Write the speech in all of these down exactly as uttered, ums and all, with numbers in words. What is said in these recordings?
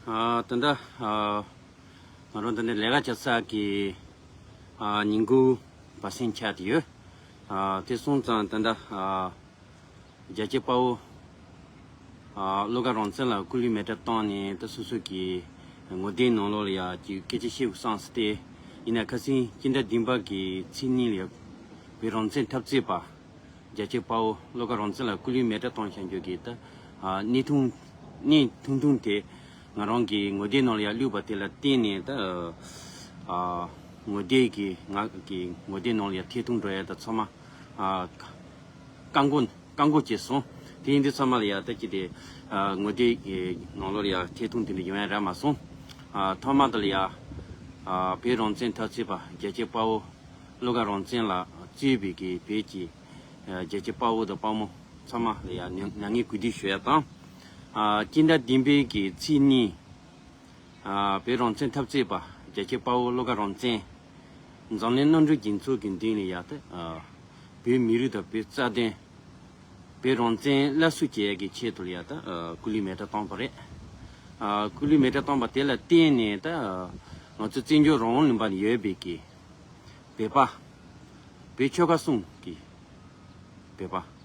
ཨ། ད་ལྟ་ཨ་ང་རང་ད་ལྟ་ལས་ཀ་བྱེད་ས་གི་ཨ་ཉིན་གུང་བ་སེང་ཆགས་ཏེ་ཡོད། ཨ་དེ་སོང་ཙང་ད་ལྟ་ཨ་རྒྱལ་གཅེས་དཔའ་བོ་ཨ་བློ་དགའ་རང་བཙན་ལ་སྐུ་ལུས་མེ་སྲེག་བཏང་ནས་ད་སོ་སོ་གི་ངོ་དེབ་ནང་ལོགས་ལ་ཡ་ཅིག་སྐད་ཆ་བཤད་དགོས་བསམ་སྟེ། ཡིན་ན་ཁ་སང་སྤྱི་ཟླ་བདུན་པ་གི་ཚེས་གཉིས་ལ་ཡ་བོད་རང་བཙན་འཐབ་རྩོད་པ་རྒྱལ་གཅེས་དཔའ་བོ་བློ་དགའ་རང་བཙན་ལ་སྐུ་ལུས་མེ་སྲེག་བཏང་བཞག་རྒྱུ་གི་ད་ཨ་གནས་ཐུང་གནས་ཐུང་ཐུང་དེ་ང་རང་གི་ངོ་དེབ་ནང་ལ་ཡ་བླུགས་པ་དེ་ལ་བརྟེན་ནས་ད་ཨ་ངོ་དེབ་ཀྱི་ང་གི་ངོ་དེབ་ནང་ལ་ཡ་ཐད་གཏོང་འགྲོ་ཡ་ད་ཚང་མ་ཨ་བཀག་འགོག་བཀག་འགོག་བྱས་སོང་། དེ་ཡིན་དུས་ཚང་མ་ལ་ཡ་ད་ཅི་དེ་ཨ་ངོ་དེབ་ཀྱི་ནང་ལོགས་ལ་ཡ་ཐད་གཏོང་དེ་འདྲ་ཡོང་ཡ་རག་མ་སོང་། ཨ་ཐོག་མ་དེ་ལ་ཡ་ཨ་བོད་རང་བཙན་འཐབ་རྩོད་པ་རྒྱལ་གཅེས་དཔའ་བོ་བློ་དགའ་རང་བཙན་ལགས་གཙོས་པའི་གི་བོད་ཀྱི་ཨ་རྒྱལ་གཅེས་དཔའ་བོ་དང་དཔའ་མོ་ཚང་མ་ལ་ཡ་ནང་ནང་ངས་གུས་འདུད་ཞུ་ཡ་དང་། ཨ་སྤྱི་ཟླ་བདུན་པའི་གི་ཚེས་གཉིས་ཨ་བོད་རང་བཙན་འཐབ་རྩོད་པ་རྒྱལ་གཅེས་དཔའ་བོ་བློ་དགའ་རང་བཙན་འཛམ་གླིང་གནམ་གྲུ་རྒྱལ་ཚོགས་ཀྱི་མདུན་ལ་ཡ་ད་ཨ་བོད་མི་རིགས་དང་བོད་རྩ་དོན། བོད་རང་བཙན་སླར་གསོ་བྱེད་ཡག་གི་ཆེད་དུ་ལ་ཡ་ད་ཨ་སྐུ་ལུས་མེ་སྲེག་བཏང་བ་རེད། ཨ་སྐུ་ལུས་མེ་སྲེག་བཏང་བ་དེ་ལ་བརྟེན་ནས་ད་ཨ་ང་ཚོ་བཙན་བྱོལ་རང་དབང་ལུང་པ་ནས་ཡོད་པའི་གི་བོད་པ། བོད་ཆོལ་ཁ་གསུམ་གི་བོད་པ།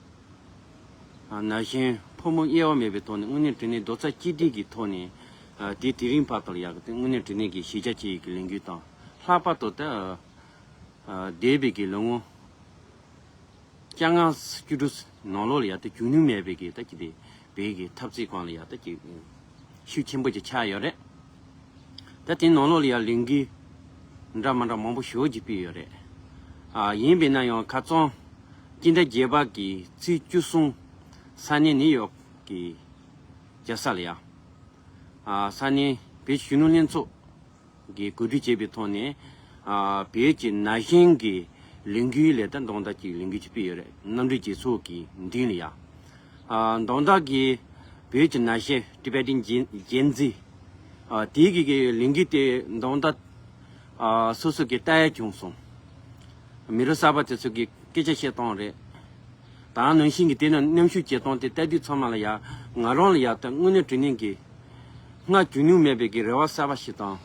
ཨ་ན་གཞོན་ཕོ་མོ་དབྱེ་བ་མེད་པའི་ཐོག་ནས་དངོས་གནས་དྲང་གནས་རྡོག་རྩ་གཅིག་སྒྲིལ་གྱི་ཐོག་ནས་ཨ་དེ་དེ་རིང་བར་དུ་ལ་ཡ་གི་དངོས་གནས་དྲང་གནས་ཀྱི་གཞིས་ཆགས་ཀྱི་གི་ལས་འགུལ་དང་། ལྷག་པར་དུ་ད་ཨ་འདས་པའི་གི་ལོ་ངོ་བཅོ་ལྔ་བཅུ་དྲུག་ནང་ལོགས་ལ་ཡ་ད་བྱུང་མྱོང་མེད་པའི་གི་ད་ཅི་དེ་བོད་ཀྱི་འཐབ་རྩོད་སྒང་ལ་ཡ་ད་ཅི་ཤུགས་ཆེན་པོ་ཅིག་ཆགས་ཡོད་རེད། ད་དེ་ནང་ལོགས་ལ་ཡ་ལས་འགུལ་འདྲ་མ་འདྲ་མང་པོ་ཞེ་པོ་ཅིག་སྤེལ་ཡོད་རེད། ཨ་ཡིན་པས་ན་ཡང་ཁ་རྩང་སྤྱི་ཟླ་བརྒྱད་པ་གི་ཚེས་བཅུ་གསུམ་ས་གནས་ནིའུ་ཡོག་གི་རྒྱལ་ས་ལ་ཡ་ཨ་ས་གནས་བོད་གཞོན་ནུ་ལྷན་ཚོགས་ཀྱིས་གོ་སྒྲིག་བྱས་པའི་ཐོག་ནས་ཨ་བོད་ཀྱི་ན་གཞོན་གྱི་ལས་འགུལ་ལས་ད་མདོང་དག་ཅིག་ལས་འགུལ་ཅིག་སྤེལ་ཡོད་རེད། གནམ་གྲུ་རྒྱལ་ཚོགས་ཀྱི་མདུན་ལ་ཡ། ཨ་མདོང་དག་གི་བོད་ཀྱི་ན་གཞོན་Tibetan Gen- Gen Z ཨ་དེ་གི་གི་ལས་འགུལ་དེ་མདོང་དག་ཨ་སོ་སོ་གི་ལྟ་ཡ་བྱུང་སོང་། མི་རབས་གསར་པ་དེ་ཚོ་གི་སྐད་ཆ་བཤད་སྟངས་རེད། ད་ནང་བཞིན་གྱི་དེ་ནང་མཉམ་ཞུགས་བྱེད་སྟངས་དེ་ལྟ་དུས་ཚང་མ་ལ་ཡ་ང་རང་ལ་ཡ་ད་དངོས་གནས་དྲང་གནས་ཀྱི་སྔར་བྱུང་མྱོང་མེད་པའི་གི་རེ་བ་གསར་པ་ཞིག་དང་།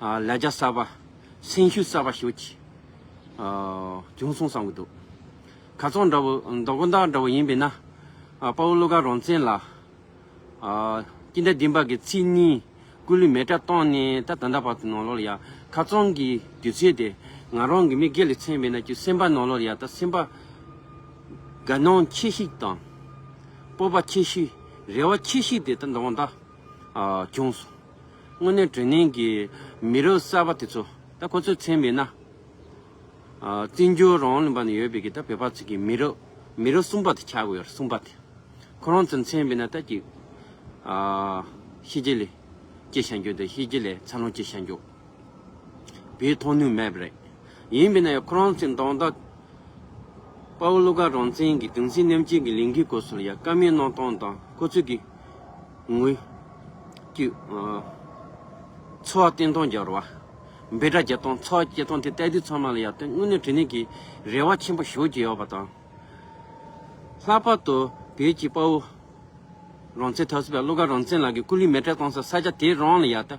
ཨ་ལས་འཆར་གསར་པ། སེམས་ཤུགས་གསར་པ་ཞིག་ཨ་བྱུང་སོང་བསམ་གྱི་འདུག་ཁ་རྩང་འདྲ་བོ་མདོ་དགོང་དག་འདྲ་བོ་ཡིན་པས་ན། ཨ་དཔའ་བོ་བློ་དགའ་རང་བཙན་ལགས། ཨ་སྤྱི་ཟླ་བདུན་པ་གི་ཚེས་གཉིས་སྐུ་ལུས་མེ་སྲེག་བཏང་ནས་ད་ད་ལྟ་བར་དུ་ནང་ལོགས་ལ་ཡ་ཁ་རྩང་གི་དུས་ཚོད་དེ་ང་རང་གི་མི་སྒེར་ལ་མཚོན་པས་ན་ཀྱི་སེམས་པ་ནང་ལོགས་ལ་ཡ་ད་སེམས་པ་དགའ་སྣང་ཆེ་ཤོས་དང་། སྤོབས་པ་ཆེ་ཤོས། རེ་བ་ཆེ་ཤོས་དེ་ད་མདོ་དགོང་དག་ཨ་བྱུང་སོང་། དངོས་གནས་དྲང་གནས་ཀྱི་མི་རབས་གསར་པ་དེ་ཚོ་ད་ཁོ་ཚོས་མཚོན་པས་ན། ཨ་བཙན་བྱོལ་རང་དབང་ལུང་པ་ནས་ཡོད་པའི་གི་ད་བོད་པ་ཚོ་གི་མི་རབས་མི་རབས་གསུམ་པ་དེ་ཆགས་ཀྱི་ཡོད་རེད། གསུམ་པ་དེ། ཁོ་རང་ཚོ་མཚོན་པས་ན་ད་ཀྱི་ཨ་ཤི་རྗེས་ལ་སྐྱེ་ཤ་འགྱོ་དང་ཤི་རྗེས་ལ་འཚར་ལོངས་སྐྱེ་ཤ་འགྱོ། བོད་མཐོང་ནུས་མེད་པ་རེད། ཡིན་པས་ན་ཡང་ཁོ་རང་ཚོའི་མདོང་དག་དཔའ་བོ་བློ་དགའ་རང་བཙན་གྱི་གདུང་སེམས་མཉམ་སྐྱེད་ཀྱི་ལས་འགུལ་སྐོར་སོགས་ལ་ཡང་བཀའ་མོལ་གནང་སྟངས་དང་ཁོ་ཚོས་ཀྱི་ངོས་ཀྱི་ཚོར་བ་བསྟན་སྟངས་སྦྱར་བ། འབོད་སྒྲ་རྒྱག་སྟངས་ཚོར་བ་སྐྱེ་སྟངས་དེ་ལྟ་དུས་ཚང་མ་ལ་ཡང་དོན་དངོས་གནས་དྲང་གནས་ཀྱི་རེ་བ་ཆེན་པོ་ཞེ་པོ་ཅིག་ཡོད་པ་དང་། ལྷག་པར་དུ་བོད་ཀྱི་དཔའ་བོ་རང་བཙན་འཐབ་རྩོད་པ་བློ་དགའ་རང་བཙན་ལགས་ཀྱི་སྐུ་ལུས་མེ་སྲེག་བཏང་ས་ས་ཆ་དེ་རང་ལ་ཡ་ད་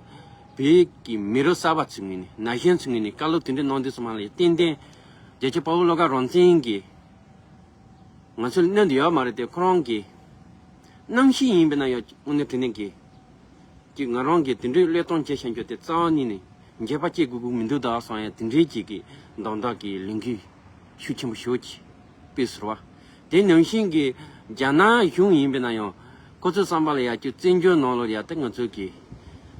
བོད་ཀྱི་མི་རབས་གསར་པ་ཚོའི་ངོས་ནས་ན་གཞོན་ཚོའི་ངོས་ནས་བཀའ་སློབ་དེ་འདྲ་གནང་དུས་ཙམ་པ་ལ་ཡ་ཏན་ཏན་རྒྱལ་གཅེས་དཔའ་བོ་བློ་དགའ་རང་བཙན་གྱིས་ང་ཚོ་ལ་གནོད་འདོད་ཡོད་མ་རེད་དེ། ཁོ་རང་གི་རྣམ་ཤེས་ཡིན་པས་ན་ཡང་དངོས་གནས་དྲང་གནས་ཀྱི་ཀྱི་ང་རང་གིས་དེ་འདྲའི་བློས་གཏོང་བྱས་བཞག་རྒྱུ་དེ་རྩ་བ་ཉིད་ནས་འགྱོད་པ་སྐྱེ་དགོས་ཀྱི་མི་འདུག་ད་བསམ་ཡ་དེ་འདྲའི་ཅིག་གི་མདོང་དག་གི་ལས་འགུལ་ཤུགས་ཆེན་པོ་ཞེ་པོ་ཅིག་སྤེལ་ཟེར་བ། དེ་ནང་བཞིན་གྱི་རྒྱ་ནག་གཞུང་ཡིན་པས་ན་ཡང་ཁོ་ཚོའི་བསམ་པ་ལ་ཡ་ཀྱི་བཙན་བྱོལ་ནང་ལོགས་ཡ་ད་ང་ཚོའི་གི་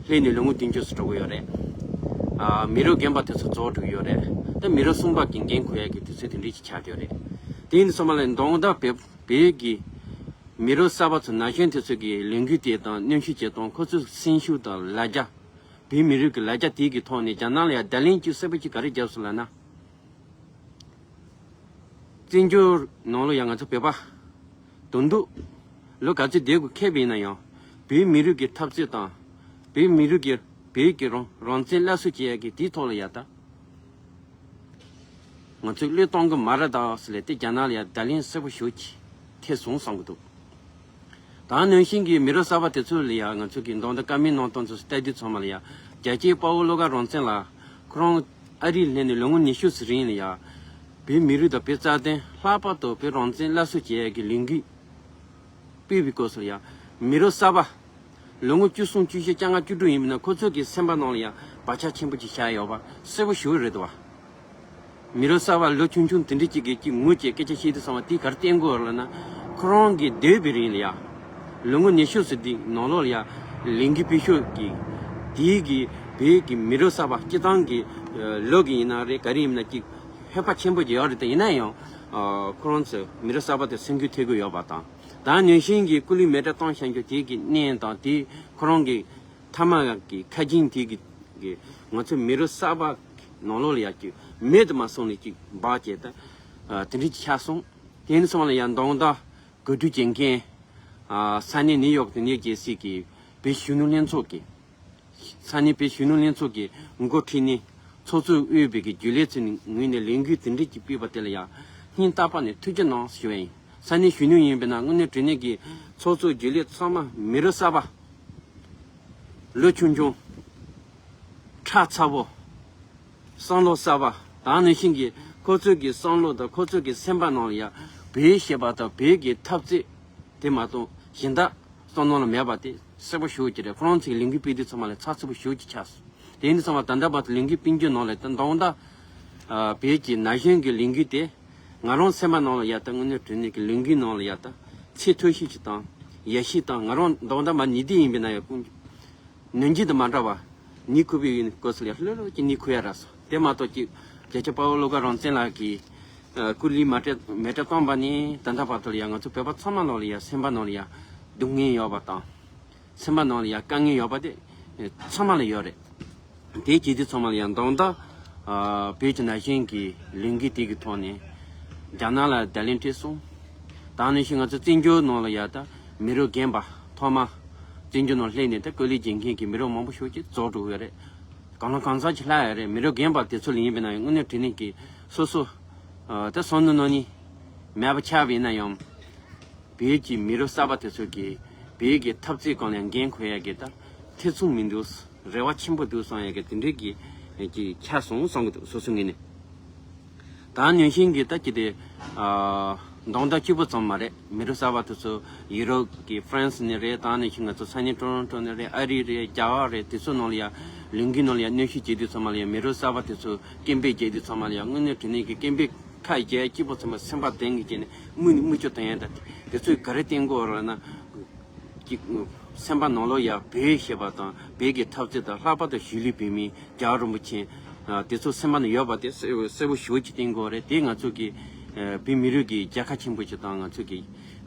སླེབས་ནས་ལོ་ངོ་བདུན་ཅུ་ཙམ་འགྲོ་གི་ཡོད་རེད། ཨ་མི་རབས་རྒན་པ་དེ་ཚོ་རྫོགས་འགྲོ་གི་ཡོད་རེད། ད་མི་རབས་གསུམ་པ་གི་འགན་འཁུར་ཡ་གི་དུས་ཚོད་དེ་འདྲའི་ཅིག་ཆགས་བསྡད་ཡོད་རེད། དེ་ཡིན་དུས་ཙམ་པ་ལ་མདོང་དག་བོད་བོད་ཀྱི་མི་རབས་གསར་པ་ཚོ་ན་གཞོན་དེ་ཚོ་གི་ལས་འགུལ་དེ་དང་མཉམ་ཞུགས་བྱེད་སྟངས་ཁོ་ཚོའི་སེམས་ཤུགས་དང་ལ་རྒྱ། བོད་མི་རིགས་ཀྱི་ལ་རྒྱ་དེ་གི་ཐོག་ནས་རྒྱ་ནག་ལ་ཡང་བརྡ་ལན་གཅིག་གསལ་པོ་གཅིག་ག་རེ་བརྒྱབ་སོང་ལབ་ན། བཙན་བྱོལ་ནང་ལ་ཡང་ང་ཚོ་བོད་པ་དོན་དུ་ལོ་ག་ཚོད་བསྡད་དགོས་ཁེལ་བ་ཡིན་ན་ཡང་བོད་མི་རིགས་ཀྱི་འཐབ་རྩོད་དང་བོད་མི་རིགས་ཀྱི་བོད་ཀྱི་རང་རང་བཙན་སླར་གསོ་བྱེད་ཡག་གི་དེའི་ཐོག་ལ་ཡ་ད། ང་ཚོས་བློས་གཏོང་གི་མ་རེད་ད་ཟེར་ལས་དེ་རྒྱ་ནག་ལ་ཡང་བརྡ་ལན་གསལ་པོ་ཞེ་པོ་ཅིག་ཐེབས་སོང་བསམ་གྱི་འདུག་ད་ནང་བཞིན་གྱི་མི་རབས་གསར་པ་དེ་ཚོ་ལ་ཡང་ང་ཚོ་གི་མདོ་དང་བཀའ་མོལ་གནང་སྟངས་ཚོ་ལྟ་དུས་ཚང་མ་ལ་ཡང་རྒྱལ་གཅེས་དཔའ་བོ་བློ་དགའ་རང་བཙན་ལགས་ཁོ་རང་ཨ་རིར་སླེབས་ནས་ལོ་ངོ་ཉི་ཤུ་ཙམ་རིང་ལ་ཡང་བོད་མི་རིགས་དང་བོད་རྩ་དོན་ལྷག་པར་དུ་བོད་རང་བཙན་སླར་གསོ་བྱེད་ཡག་གི་ལས་འགུལ་སྤེལ་བའི་སྐབས་སུ་ཡང་མི་རབས་གསར་པ་ལོ་ངོ་བཅུ་གསུམ་བཅུ་བཞི་བཅོ་ལྔ་བཅུ་དྲུག་ཡིན་པ་ན་ཁོ་ཚོ་གི་སེམས་པ་ནང་ལ་ཡང་བག་ཆགས་ཆེན་པོ་ཅིག་བཞག་ཡོད་པ་གསལ་པོ་ཞེ་པོ་རེད་འདུག་བ། མི་རབས་གསར་པ་ལོ་ཆུང་ཆུང་དེ་འདྲ་ཅིག་གིས་ཅིག་ངུ་བྱས་སྐད་ཆ་བཤད་དུས་ཙམ་པ་དེ་ག་རེ་བསྟན་དགོས་རེད་ལབ་ན། ཁོ་རང་གི་སྡོད་པའི་རིང་ལ་ཡང་ལོ་ངོ་ཉི་ཤུ་ཙམ་དེ་ནང་ལོགས་ལ་ཡང་ལས་འགུལ་སྤེལ་ཕྱོགས་ཀྱི་དེའི་གི་བོད་ཀྱི་མི་རབས་གསར་པ་སྤྱི་བཏང་གི་ལོ་གི་ཡིན་ན་རེད། ག་རེ་ཡིན་ན་ཅིག་ཧེ་བག་ཆེན་པོ་ཅིག་ཡོད་རེད། དེ་ཡིན་ན་ཡང་ཁོ་རང་ཚོ་མི་རབས་གསར་པ་དེ་སེམས་འགུལ་ཐེབས་ཀྱི་ཡོད་པ་དང་། ད་ནང་བཞིན་གྱི་སྐུ་ལུས་མེ་སྲེག་བཏང་བཞག་རྒྱུ་དེ་གི་གནས་དང་དེ་ཁོ་རང་གི་མཐའ་མ་གི་ཁ་རྒྱུན་དེ་གི་གི་ང་ཚོ་མི་རབས་གསར་པ་ནང་ལོགས་ལ་ཡ་གི་མེད་དུ་མ་སོང་ནས་ཅིག་འབག་བྱས་ད་དེ་འདྲ་ཅིག་ཆགས་སོང་། དེ་ནས་སོང་ལ་ཡ་མདོ་དང་གོ་སྒྲིག་བྱེད་མཁན་ས་གནས་ནིའུ་ཡོག་དང་ནིའུ་ཇེར་སི་གི་བོད་གཞོན་ནུ་ལྷན་ཚོགས་ཀྱི་ས་གནས་བོད་གཞོན་ནུ་ལྷན་ཚོགས་ཀྱི་འགོ་ཁྲིད་ནས་ཚོགས་གཙོས་དབུས་པའི་གི་རྒྱུན་ལས་ཚོའི་ངོས་ནས་ལས་འགུལ་དེ་འདྲ་ཅིག་སྤེལ་བ་དེ་ལ་ཡང་སྙིང་ཐག་པ་ནས་ཐུགས་རྗེ་གནང་ཞུ་བ་ཡིན། ས་གནས་གཞོན་ནུ་ཡིན་པས་ན་དངོས་གནས་དྲང་གནས་ཀྱི་ཚོགས་གཙོ་རྒྱུན་ལས་ཚང་མ་མི་རབས་གསར་པ། ལོ་ཆུང་ཆུང་། ཁྲག་ཚ་པོ། བསམ་བློ་གསར་པ། ད་ནང་བཞིན་གྱི་ཁོ་ཚོའི་གི་བསམ་བློ་དང་ཁོ་ཚོའི་གི་སེམས་པ་ནང་ལ་ཡང་བོད་ཞེས་པ་དང་བོད་ཀྱི་འཐབ་རྩོད་དེ་མ་གཏོགས་གཞན་དག་བསམ་བློ་ལ་མེད་པ་དེ་གསལ་པོ་ཞེ་པོ་ཅིག་རེད། ཁོ་རང་ཚོའི་ལས་འགུལ་སྤེལ་དུས་ཚང་མ་ལ་ཚགས་ཚུད་པོ་ཞེ་པོ་ཅིག་ཆགས་སོང་། དེ་ཡིན་དུས་ཚང་མ་ད་ལྟ་བར་དུ་ལས་འགུལ་སྤེལ་རྒྱུ་ནང་ལ་ད་མདོ་དང་བོད་ཀྱི་ན་གཞོན་གྱི་ལས་འགུལ་དེ་ང་རང་སེམས་པ་ནང་ལ་ཡ་ད་དངོས་གནས་དྲང་གནས་ཀྱི་ལས་འགུལ་ནང་ལ་ཡ་ད་ཚད་མཐོ་ཤོས་ཅིག་དང་ཡ་ཤས་དང་ང་རང་མདོ་དང་མ་ཉིད་དེ་ཡིན་པས་ན་ཡ་ཀུན་ནང་བཞིན་དུ་མ་འདྲ་བ་ནི་ཁུ་བའི་སྐོར་སུ་ལ་ལྷོད་ལྷོད་ཀྱི་ནི་ཁུ་ཡ་ར་སོ། དེ་མ་གཏོགས་ཀྱི་རྒྱལ་གཅེས་དཔའ་བོ་བློ་དགའ་རང་བཙན་ལགས་ཀྱིས་སྐུ་ལུས་མ་བྲལ་མེ་སྲེག་བཏང་པ་ནི་ད་ལྟ་བར་དུ་ལ་ཡ་ང་ཚོ་བོད་པ་ཚང་མ་ལོག་ལ་ཡ་སེམས་པ་ནང་ལ་ཡ་སྡུག་བསྔལ་ཡོད་པ་དང་། སེམས་པ་ནང་ལ་ཡ་དཀའ་ངལ་ཡོད་པ་དེ་ཚང་མ་ལ་ཡོད་རེད། དེའི་རྗེས་དེ་ཚང་མ་ལ་ཡང་མདོ་དང་བོད་ཀྱི་ན་གཞོན་གྱི་ལས་འགུལ་དེ་གི་ཐོག་ནས་རྒྱ་ནག་ལ་བརྡ་ལན་སྤྲད་སོང་། ད་ནང་བཞིན་ང་ཚོ་བཙན་བྱོལ་ནང་ལ་ཡ་ད་མི་རབས་རྒན་པ་ཐོག་མ་བཙན་བྱོལ་ནང་སླེབས་ནས་ད་སྐུ་ལས་བྱེད་མཁན་གྱི་མི་རབས་མང་པོ་ཞིག་ཅིག་རྫོགས་འགྲོ་གི་ཡོད་རེད། གང་ལ་གང་འཚམ་ཅིག་ལྷག་ཡོད་རེད། མི་རབས་རྒན་པ་དེ་ཚོ་ལ་ཡིན་པས་ན་ཡང་དངོས་གནས་དྲང་གནས་ཀྱི་སོ་སོ་ད་བསམ་བློ་ནང་ནས་མེད་པ་ཆགས་པ་ཡིན་ན་ཡང་། བོད་ཀྱི་མི་རབས་གསར་པ་དེ་ཚོ་གིས་བོད་ཀྱི་འཐབ་རྩོད་སྒང་ལ་འགན་འཁུར་ཡ་གི་ད་ཐེ་ཚོམ་མི་འདུག་རེ་བ་ཆེན་པོ་འདུག་བསམ་ཡ་གི་དེ་འདྲའི་གི་ཅིག་ཆགས་སོང་བསམ་གི་འདུག་སོ་སོ་ངོས་ནས། ད་ནང་བཞིན་གྱི་ད་ཅི་སྟེ་མདོ་དང་སྐྱིད་པོ་ཙམ་མ་རེད། མི་རབས་གསར་པ་དེ་ཚོ་ཡུ་རོབ་ཀྱི་ཧྥ་རན་སི་ནས་རེད། ད་ནང་བཞིན་ང་ཚོ་ས་གནས་ཊོ་རོན་ཊོ་ནས་རེད། ཨ་རི་རེད། རྒྱ་གར་རེད། དེ་ཚོ་ནང་ལ་ཡ་ལས་འགུལ་ནང་ལ་ཡ་གནོན་ཤུགས་བྱེད་དུས་ཚང་མ་ལ་ཡ་མི་རབས་གསར་པ་དེ་ཚོ་སྐད་འབོད་རྒྱག་དུས་ཚང་མ་ལ་ཡ་དངོས་གནས་དྲང་གནས་ཀྱི་སྐད་འབོད་ཁ་རྒྱག་སྐྱིད་པོ་ཚང་མ་སེམས་པ་གཏིང་གི་བྱས་ནས་དམུ་ནས་དམུ་ལྕོག་གཏོང་ཡ་ད་དེ་ཚོས་ག་རེ་བསྟན་གོ་ར་ན། ཀྱི་སེམས་པ་ནང་ལོགས་ཡ་བོད་ཞེས་པ་དང་བོད་ཀྱི་འཐབ་རྩོད་དང་ལྷག་པར་དུ་གཞིས་ལུས་བོད་མི་རྒྱལ་བ་རིན་པོ་ཆེ་དེ་ཚོ་སེམས་པ་ནང་ཡོད་པ་དེ་གསལ་པོ་ཞེ་པོ་ཅིག་བསྟན་གོ་རེད། དེ་ང་ཚོ་གི་བོད་མི་རིགས་ཀྱི་རྒྱལ་ཁ་ཆེན་པོ་ཅིག་དང་ང་ཚོ་གི་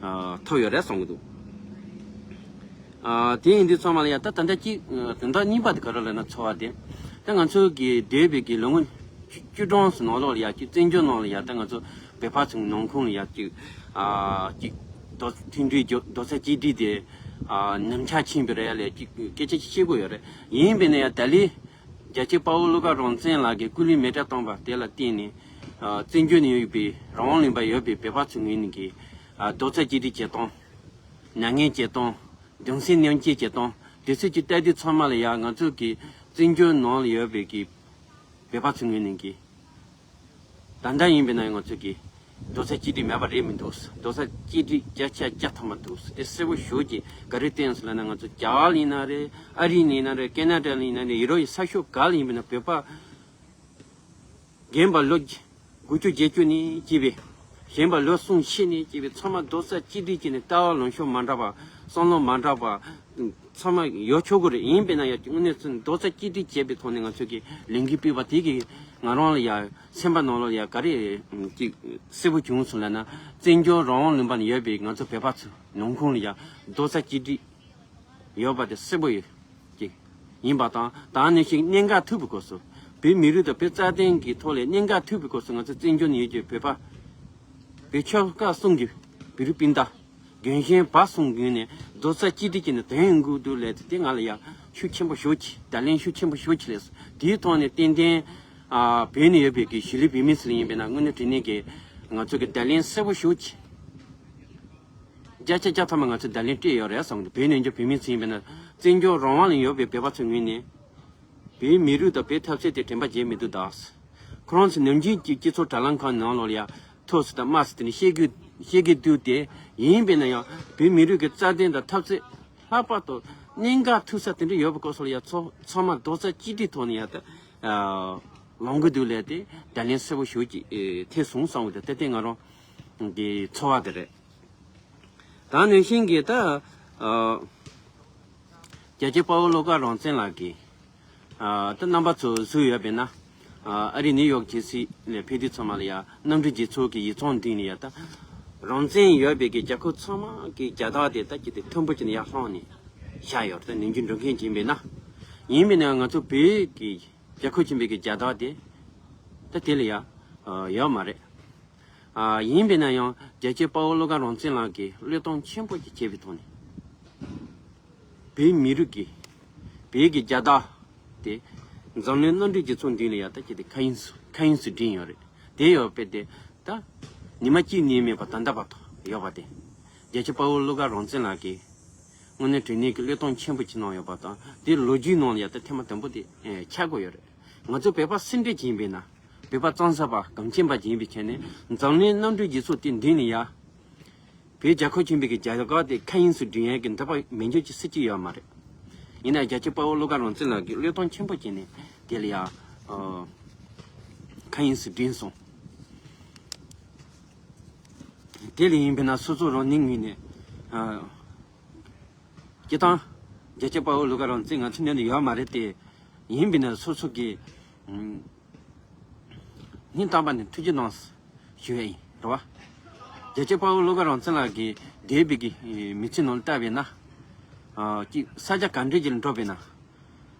ཐོབ་ཡོད་རེད་བསམ་གི་འདུག་ཨ། དེ་ཡིན་དུས་ཚང་མ་ལ་ཡང་ད་ད་ལྟ་གཅིག་དོན་དག་གཉིས་པ་དེ་ག་རེ་ལབ་ན་ཚོར་བ་དེ། ད་ང་ཚོ་གི་འདས་པའི་གི་ལོ་ངོ་བཅུ་བཅུ་གྲངས་སུ་ནང་ལོགས་ལ་ཡང་གཅིག་བཙན་བྱོལ་ནང་ལ་ཡང་ད་ང་ཚོ་བོད་པ་ཚོའི་ནང་ཁོངས་ལ་ཡང་གཅིག་ཨ། གཅིག་རྡོག་མཐུན་སྒྲིལ་རྒྱུ་རྡོག་རྩ་གཅིག་སྒྲིལ་དེ་ཨ། ཉམས་ཆག་ཕྱིན་པ་རེད་ལས་གཅིག་སྐད་ཆ་གཅིག་བཤད་དགོས་ཡོད་རེད། ཡིན་པས་ན་ཡང་ད་ལན་རྒྱལ་གཅེས་དཔའ་བོ་བློ་དགའ་རང་བཙན་ལགས་ཀྱིས་སྐུ་ལུས་མེ་སྲེག་བཏང་པ་དེ་ལ་བརྟེན་ནས་ཨ། བཙན་བྱོལ་ནང་ཡོད་པའི་རང་དབང་ལུང་པ་ཡོད་པའི་བོད་པ་ཚོའི་ངོས་ནས་ཀྱི་ཨ། རྡོག་རྩ་གཅིག་སྒྲིལ་བྱེད་སྟངས། མྱ་ངན་བྱེད་སྟངས། གདུང་སེམས་མཉམ་སྐྱེད་བྱེད་སྟངས་དེ་ཚོ་གི་ལྟ་དུས་ཚང་མ་ལ་ཡང་ང་ཚོ་གི་བཙན་བྱོལ་ནང་ལ་ཡོད་པའི་གི་བོད་པ་ཚོའི་ངོས་ནས་གི་ད་ལྟ་ཡིན་པས་ན་ང་ཚོ་གི་རྡོག་རྩ་གཅིག་སྒྲིལ་མེད་པ་རེད་མི་འདུག་རྡོག་རྩ་གཅིག་སྒྲིལ་བརྒྱ་ཆ་བརྒྱ་ཐམ་པ་འདུག་དེ་གསལ་པོ་ཞེ་པོ་ཅིག་ག་རེ་བསྟན་སོང་ལབ་ན། ང་ཚོ་རྒྱ་གར་ལ་ཡིན་ན་རེད། ཨ་རི་ལ་ཡིན་ན་རེད། ཀེ་ན་ཌ་ལ་ཡིན་ན་རེད། ཡུ་རོབ་ཡི་ས་ཕྱོགས་ག་ལ་ཡིན་པས་ན་བོད་པ་རྒན་པ་ལོ་དགུ་བཅུ་བརྒྱད་ཅུ་ནས་སྐྱེས་པའི། གཞན་པ་ལོ་གསུམ་བཞི་ནས་སྐྱེས་པའི་ཚང་མ་རྡོག་རྩ་གཅིག་སྒྲིལ་བྱས་ནས་ལྟ་བ་ལངས་ཕྱོགས་མ་འདྲ་བ། བསམ་བློ་མ་འདྲ་བ་ཚང་མ་ཡོད་ཆོག་གི་རེད། ཡིན་པས་ན་ཡང་དངོས་གནས་ཚུལ་རྡོག་རྩ་གཅིག་སྒྲིལ་བྱས་པའི་ཐོག་ནས་ང་ཚོ་གི་ལས་འགུལ་སྤེལ་བ་དེ་གིས་ང་རང་ལ་ཡང་སེམས་པ་ནང་ལོགས་ཡང་ག་རེ་ཅིག་གསལ་པོ་བྱུང་སོང་ལབ་ན། བཙན་བྱོལ་རང་དབང་ལུང་པ་ནས་ཡོད་པའི་ང་ཚོ་བོད་པ་ཚོ་ནང་ཁོངས་ལ་ཡང་རྡོག་རྩ་གཅིག་སྒྲིལ་ཡོད་པ་དེ་གསལ་པོ་ཡོད་ཅིག་ཡིན་པ་དང་། ད་ནང་བཞིན་གནད་འགག་ཐུག་པའི་སྐབས་སུ་བོད་མི་རིགས་དང་བོད་རྩ་དོན་གྱི་ཐོག་ལ་གནད་འགག་ཐུག་པའི་སྐབས་སུ་ང་ཚོ་བཙན་བྱོལ་ནས་ཡོད་ཀྱི་བོད་པ་བོད་ཆོལ་ཁ་གསུམ་གྱི་བོད་རིགས་སྤུན་ཟླ་རྒན་གཞོན་བར་གསུམ་ངོས་ནས་རྡོག་རྩ་གཅིག་སྒྲིལ་བྱས་ནས་དོན་ཡོང་གི་འདུག་ལས་དེ་ང་ལ་ཡང་ཤུགས་ཆེན་པོ་ཞེ་པོ་ཅིག་བརྡ་ལན་ཤུགས་ཆེན་པོ་ཞེ་པོ་ཅིག་སླེབས་སོང་། དེའི་ཐོག་ནས་ཏན་ཏན་ཨ་བོད་ནས་ཡོད་པའི་གི་གཞིས་ལུས་བོད་མི་ཚོ་ལ་ཡིན་པས་ན་དངོས་གནས་དྲང་གནས་ཀྱི་ང་ཚོ་གི་བརྡ་ལན་གསལ་པོ་ཞེ་པོ་ཅིག་བརྒྱ་ཆ་བརྒྱ་ཐམ་པ་ང་ཚོས་བརྡ་ལན་སྤྲད་ཡོད་རེད་བསམ་གི་འདུག་བོད་ནས་འབྱོར་བོད་མི་ཚོ་ཡིན་པས་ན། བཙན་བྱོལ་རང་དབང་ལ་ཡོད་པའི་བོད་པ་ཚོའི་ངོས་ནས། བོད་མི་རིགས་དང་བོད་འཐབ་རྩོད་དེ་དྲན་པ་བརྗེད་མི་འདུག་ད། ཁོ་རང་ཚོ་ནམ་རྒྱུན་གྱི་སྤྱི་ཚོགས་དྲ་ལམ་ཁག་ནང་ལོགས་ལ་ཡ་ཐོས་སུ་དང་སྨྲ་སུ་དེ་ནས་བཤད་རྒྱུ་བཤད་རྒྱུ་འདུག་དེ་ཡིན་པས་ན་ཡང་བོད་མི་རིགས་ཀྱི་རྩ་དོན་དང་འཐབ་རྩོད་ལྷག་པར་དུ་གནད་འགག་ཐུག་ས་དེ་འདྲ་ཡོད་པའི་སྐོར་སོགས་ལ་ཡ་ཚོ་ཚང་མ་རྡོག་རྩ་གཅིག་སྒྲིལ་ཐོག་ནས་ཡ་ད་ལངས་གི་འདུག་ལས་དེ་བརྡ་ལན་གསལ་པོ་ཞིག་ཅིག་ཐེབས་སོང་བསམ་གི་འདུག་དེ་ལྟས་ང་རང་གི་ཚོར་བ་དེ་རེད། ད་ནང་བཞིན་གྱི་ད་ཨ་རྒྱལ་གཅེས་དཔའ་བོ་བློ་དགའ་རང་བཙན་ལགས་ཀྱིས་ཨ་ད་རྣམ་པ་ཚོ་གཟིགས་ཡོད་པས་ན། ཨ་ཨ་རི་ནིའུ་ཡོག་ཇེར་སི་ལ་ཕེབས་དུས་ཚང་མ་ལ་ཡ་གནམ་གྲུ་རྗེས་ཚོགས་ཀྱི་ཡིག་ཚང་མདུན་ནས་ཡ་ད་རང་བཙན་ཡོད་པའི་གི་རྒྱལ་ཁབ་ཚང་མ་གི་རྒྱལ་དར་དེ་ད་ཅི་དེ་མཐོན་པོ་ཅིག་ནས་ཡར་བསླངས་ནས་བཞག་ཡོད་རེད། ད་ནམ་རྒྱུན་འགྲོ་མཁན་ཅིག་ཡིན་པས་ན། ཡིན་པས་ན་ང་ཚོ་བོད་ཀྱི་རྒྱལ་ཁབ་ཆེན་པོའི་གི་རྒྱལ་དར་དེ་ད་དེ་ལ་ཡ་ཡོད་མ་རེད། ཨ་ཡིན་པས་ན་ཡང་རྒྱལ་གཅེས་དཔའ་བོ་བློ་དགའ་རང་བཙན་ལགས་ཀྱིས་བློས་གཏོང་ཆེན་པོ་ཞིག་བྱས་པའི་ཐོག་ནས། བོད་མི་རིགས་ཀྱི་བོད་ཀྱི་རྒྱལ་དར་དེ་འཛམ་གླིང་གནམ་གྲུ་རྒྱལ་ཚོགས་མདུན་ལ་ཡ་ད་ཅི་དེ་མཁའ་དབྱིངས་སུ་མཁའ་དབྱིངས་སུ་བསྒྲེངས་ཡོད་རེད། དེ་ཡོད་པས་དེ་ད་ཉི་མ་གཅིག་ནས་མེད་པ་ད་ལྟ་བར་དུ་ཡོད་པ་དེ། རྒྱལ་གཅེས་དཔའ་བོ་བློ་དགའ་རང་བཙན་ལགས་ཀྱིས་དངོས་གནས་དྲང་གནས་ཀྱི་བློས་གཏོང་ཆེན་པོ་ཅིག་གནང་ཡོད་པ་དང་དེ་ལོ་རྒྱུས་ནང་ལ་ཡ་ད་ཐེངས་མ་དང་པོ་དེ་ཆགས་དགོས་ཡོད་རེད། ང་ཚོ་བོད་པ་སུ་འདྲ་ཅིག་ཡིན་པས་ན། བོད་པ་གཙང་གསལ་པ་གངས་ཅན་པ་ཅིག་ཡིན་པའི་ཆ་ནས་འཛམ་གླིང་གནམ་གྲུ་རྒྱལ་ཚོགས་དེ་མདུན་ནས་ཡ། བོད་རྒྱལ་ཁབ་ཆེན་པོའི་གི་རྒྱལ་དར་དེ་མཁའ་དབྱིངས་སུ་བསྒྲེངས་ཡས་ཀྱི་འདོད་པ་མེད་རྒྱུ་ཅིག་སུ་གཅིག་ཡོད་མ་རེད། ཡིན་ན་རྒྱལ་གཅེས་དཔའ་བོ་བློ་དགའ་རང་བཙན་ལགས་ཀྱིས་བློས་གཏོང་ཆེན་པོ་བྱས་ནས་དེ་ལ་ཡ། ཨ་མཁའ་དབྱིངས་སུ་བསྒྲེངས་སོང་། དེ་ལས་ཡིན་པས་ན་སོ་སོ་རང་ཉིད་ངོས་ནས། ཨ། སྤྱིར་བཏང་། རྒྱལ་གཅེས་དཔའ་བོ་བློ་དགའ་རང་བཙན་ང་ཚོའི་མདུན་དུ་ཡོད་མ་རེད་དེ། ཡིན་པས་ན་སོ་སོ་གི། ཨུམ། སྙིང་ཐག་པ་ནས་ཐུགས་རྗེ་གནང་ཞུ་ཡས་ཡིན་རེད་བ། རྒྱལ་གཅེས་དཔའ་བོ་བློ་དགའ་རང་བཙན་ལགས་ཀྱིས་འདས་པའི་གི་མི་ཚེ་ནང་ལ་བལྟས་པས་ན། ཨ་ཅིག་ས་ཆ་ག་འདྲ་ཅིག་ལ་འགྲོ་བས་ན།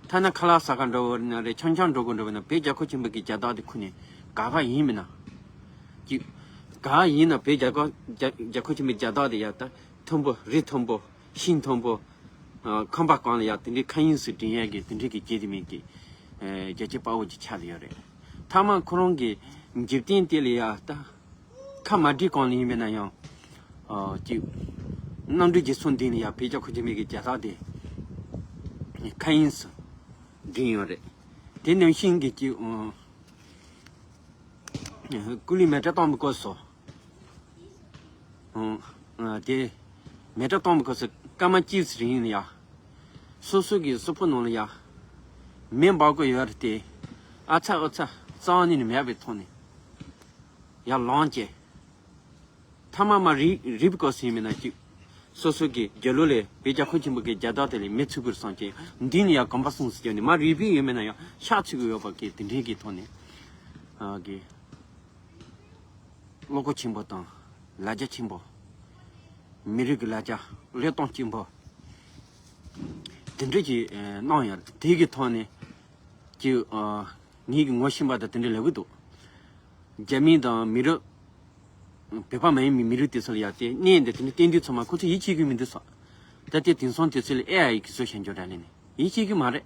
ཐ་ན་ཁ་ལག་ཟ་ག་འགྲོ་བ་ན་རེད། ཆང་ཆང་འགྲོ་དགོས་འགྲོ་བས་ན་བོད་རྒྱལ་ཁབ་ཆེན་པོ་གི་རྒྱལ་དར་དེ་ཁུར་ནས་ག་ག་ཡིན་མིན་ན། ཅིག་ག་ཡིན་ན་བོད་རྒྱལ་ཁབ་རྒྱལ་རྒྱལ་ཁབ་ཆེན་པོའི་རྒྱལ་དར་དེ་ཡ་ད་མཐོན་པོ་རི་མཐོན་པོ། ཤིང་མཐོན་པོ། ཨ་ཁང་པ་གང་ལ་ཡ་དེ་འདྲའི་མཁའ་དབྱིངས་སུ་བསྒྲེངས་ཡས་ཀྱི་དེ་འདྲའི་གི་བརྗེད་དེ་མིན་གི། ཨེ་རྒྱལ་གཅེས་དཔའ་བོ་ཅིག་ཆགས་ཡོད་རེད། མཐའ་མ་ཁོ་རང་གི་འཇིག་རྟེན་དེ་ལ་ཡ་ད། ཁ་མ་བྲིས་གོང་ལ་ཡིན་པས་ན་ཡང་། ཨ་ཅིག་གནམ་གྲུ་རྒྱལ་ཚོགས་མདུན་ལ་ཡ་བོད་རྒྱལ་ཁབ་ཆེན་པོའི་གི་རྒྱལ་དར་དེ། མཁའ་དབྱིངས་སུ་བསྒྲེངས་ཡོད་རེད། དེ་ནང་བཞིན་གྱི་ཅིག་སྐུ་ལུས་མེ་སྲེག་བཏང་བའི་སྐབས་སུ། ཨང་། དེ། མེ་སྲེག་བཏང་བའི་སྐབས་སུ་སྐར་མ་གཅིག་རིང་ལ་ཡ། སོ་སོ་གི་གཟུགས་པོ་ནང་ལ་ཡ། མེ་འབར་གྱི་ཡོད་རེད་དེ། ཨ་ཚ་ཨོ་ཚ་རྩ་བ་ཉིད་ནས་མེད་པའི་ཐོག་ནས། ཡར་ལངས་བྱས། ཐ་མ་མ་རི་རི་བའི་སྐབས་སུ་ཡིན་མིན་ན་ཅིག་སོ་སོ་གི་རྒྱབ་ལོགས་ལ་བོད་རྒྱལ་ཁབ་ཆེན་པོ་གི་རྒྱལ་དར་དེ་ལ་མེ་ཚུགས་པར་བསམ་བྱས་མདུན་ནས་ཡར་གོམ་པ་སྲུང་ཟེར་བྱས་ནས་མ་རི་བའི་ཡིན་མིན་ན་ཡང་ཤག་ཚུགས་ཀྱི་ཡོད་པ་གི་དེ་འདྲའི་གི་ཐོག་ནས། ཨ་གི་བློ་ཁོག་ཆེན་པོ་དང་ལ་རྒྱ་ཆེན་པོ། མི་རིགས་ཀྱི་ལ་རྒྱ་བློས་གཏོང་ཆེན་པོ། དེ་འདྲ་ཅིག་གནང་ཡོད་རེད། དེ་གི་ཐོག་ནས་ཅིག་ངེད་ཀྱི་ངོ་ཤེས་པ་དང་དེ་འདྲ་ལབ་གི་འདུག་རྒྱ་མི་དང་མི་རིགས། བོད་པ་མ་ཡིན་པའི་མི་རིགས་དེ་ཚོ་ལ་ཡ་དེ་གནས་འདི་དེ་འདྲ་བསྟན་དུས་ཚང་མ་ཁོ་ཚོ་ཡིད་ཆེས་ཀྱི་མི་འདུག་ས། ད་ལྟའི་དེང་སང་དུས་ཚོད་ལ་ཨེ་ཨའི་གིས་བཟོས་བཞག་འཇོག་འདྲ་ལས་ནས་ཡིད་ཆེས་ཀྱི་མ་རེད།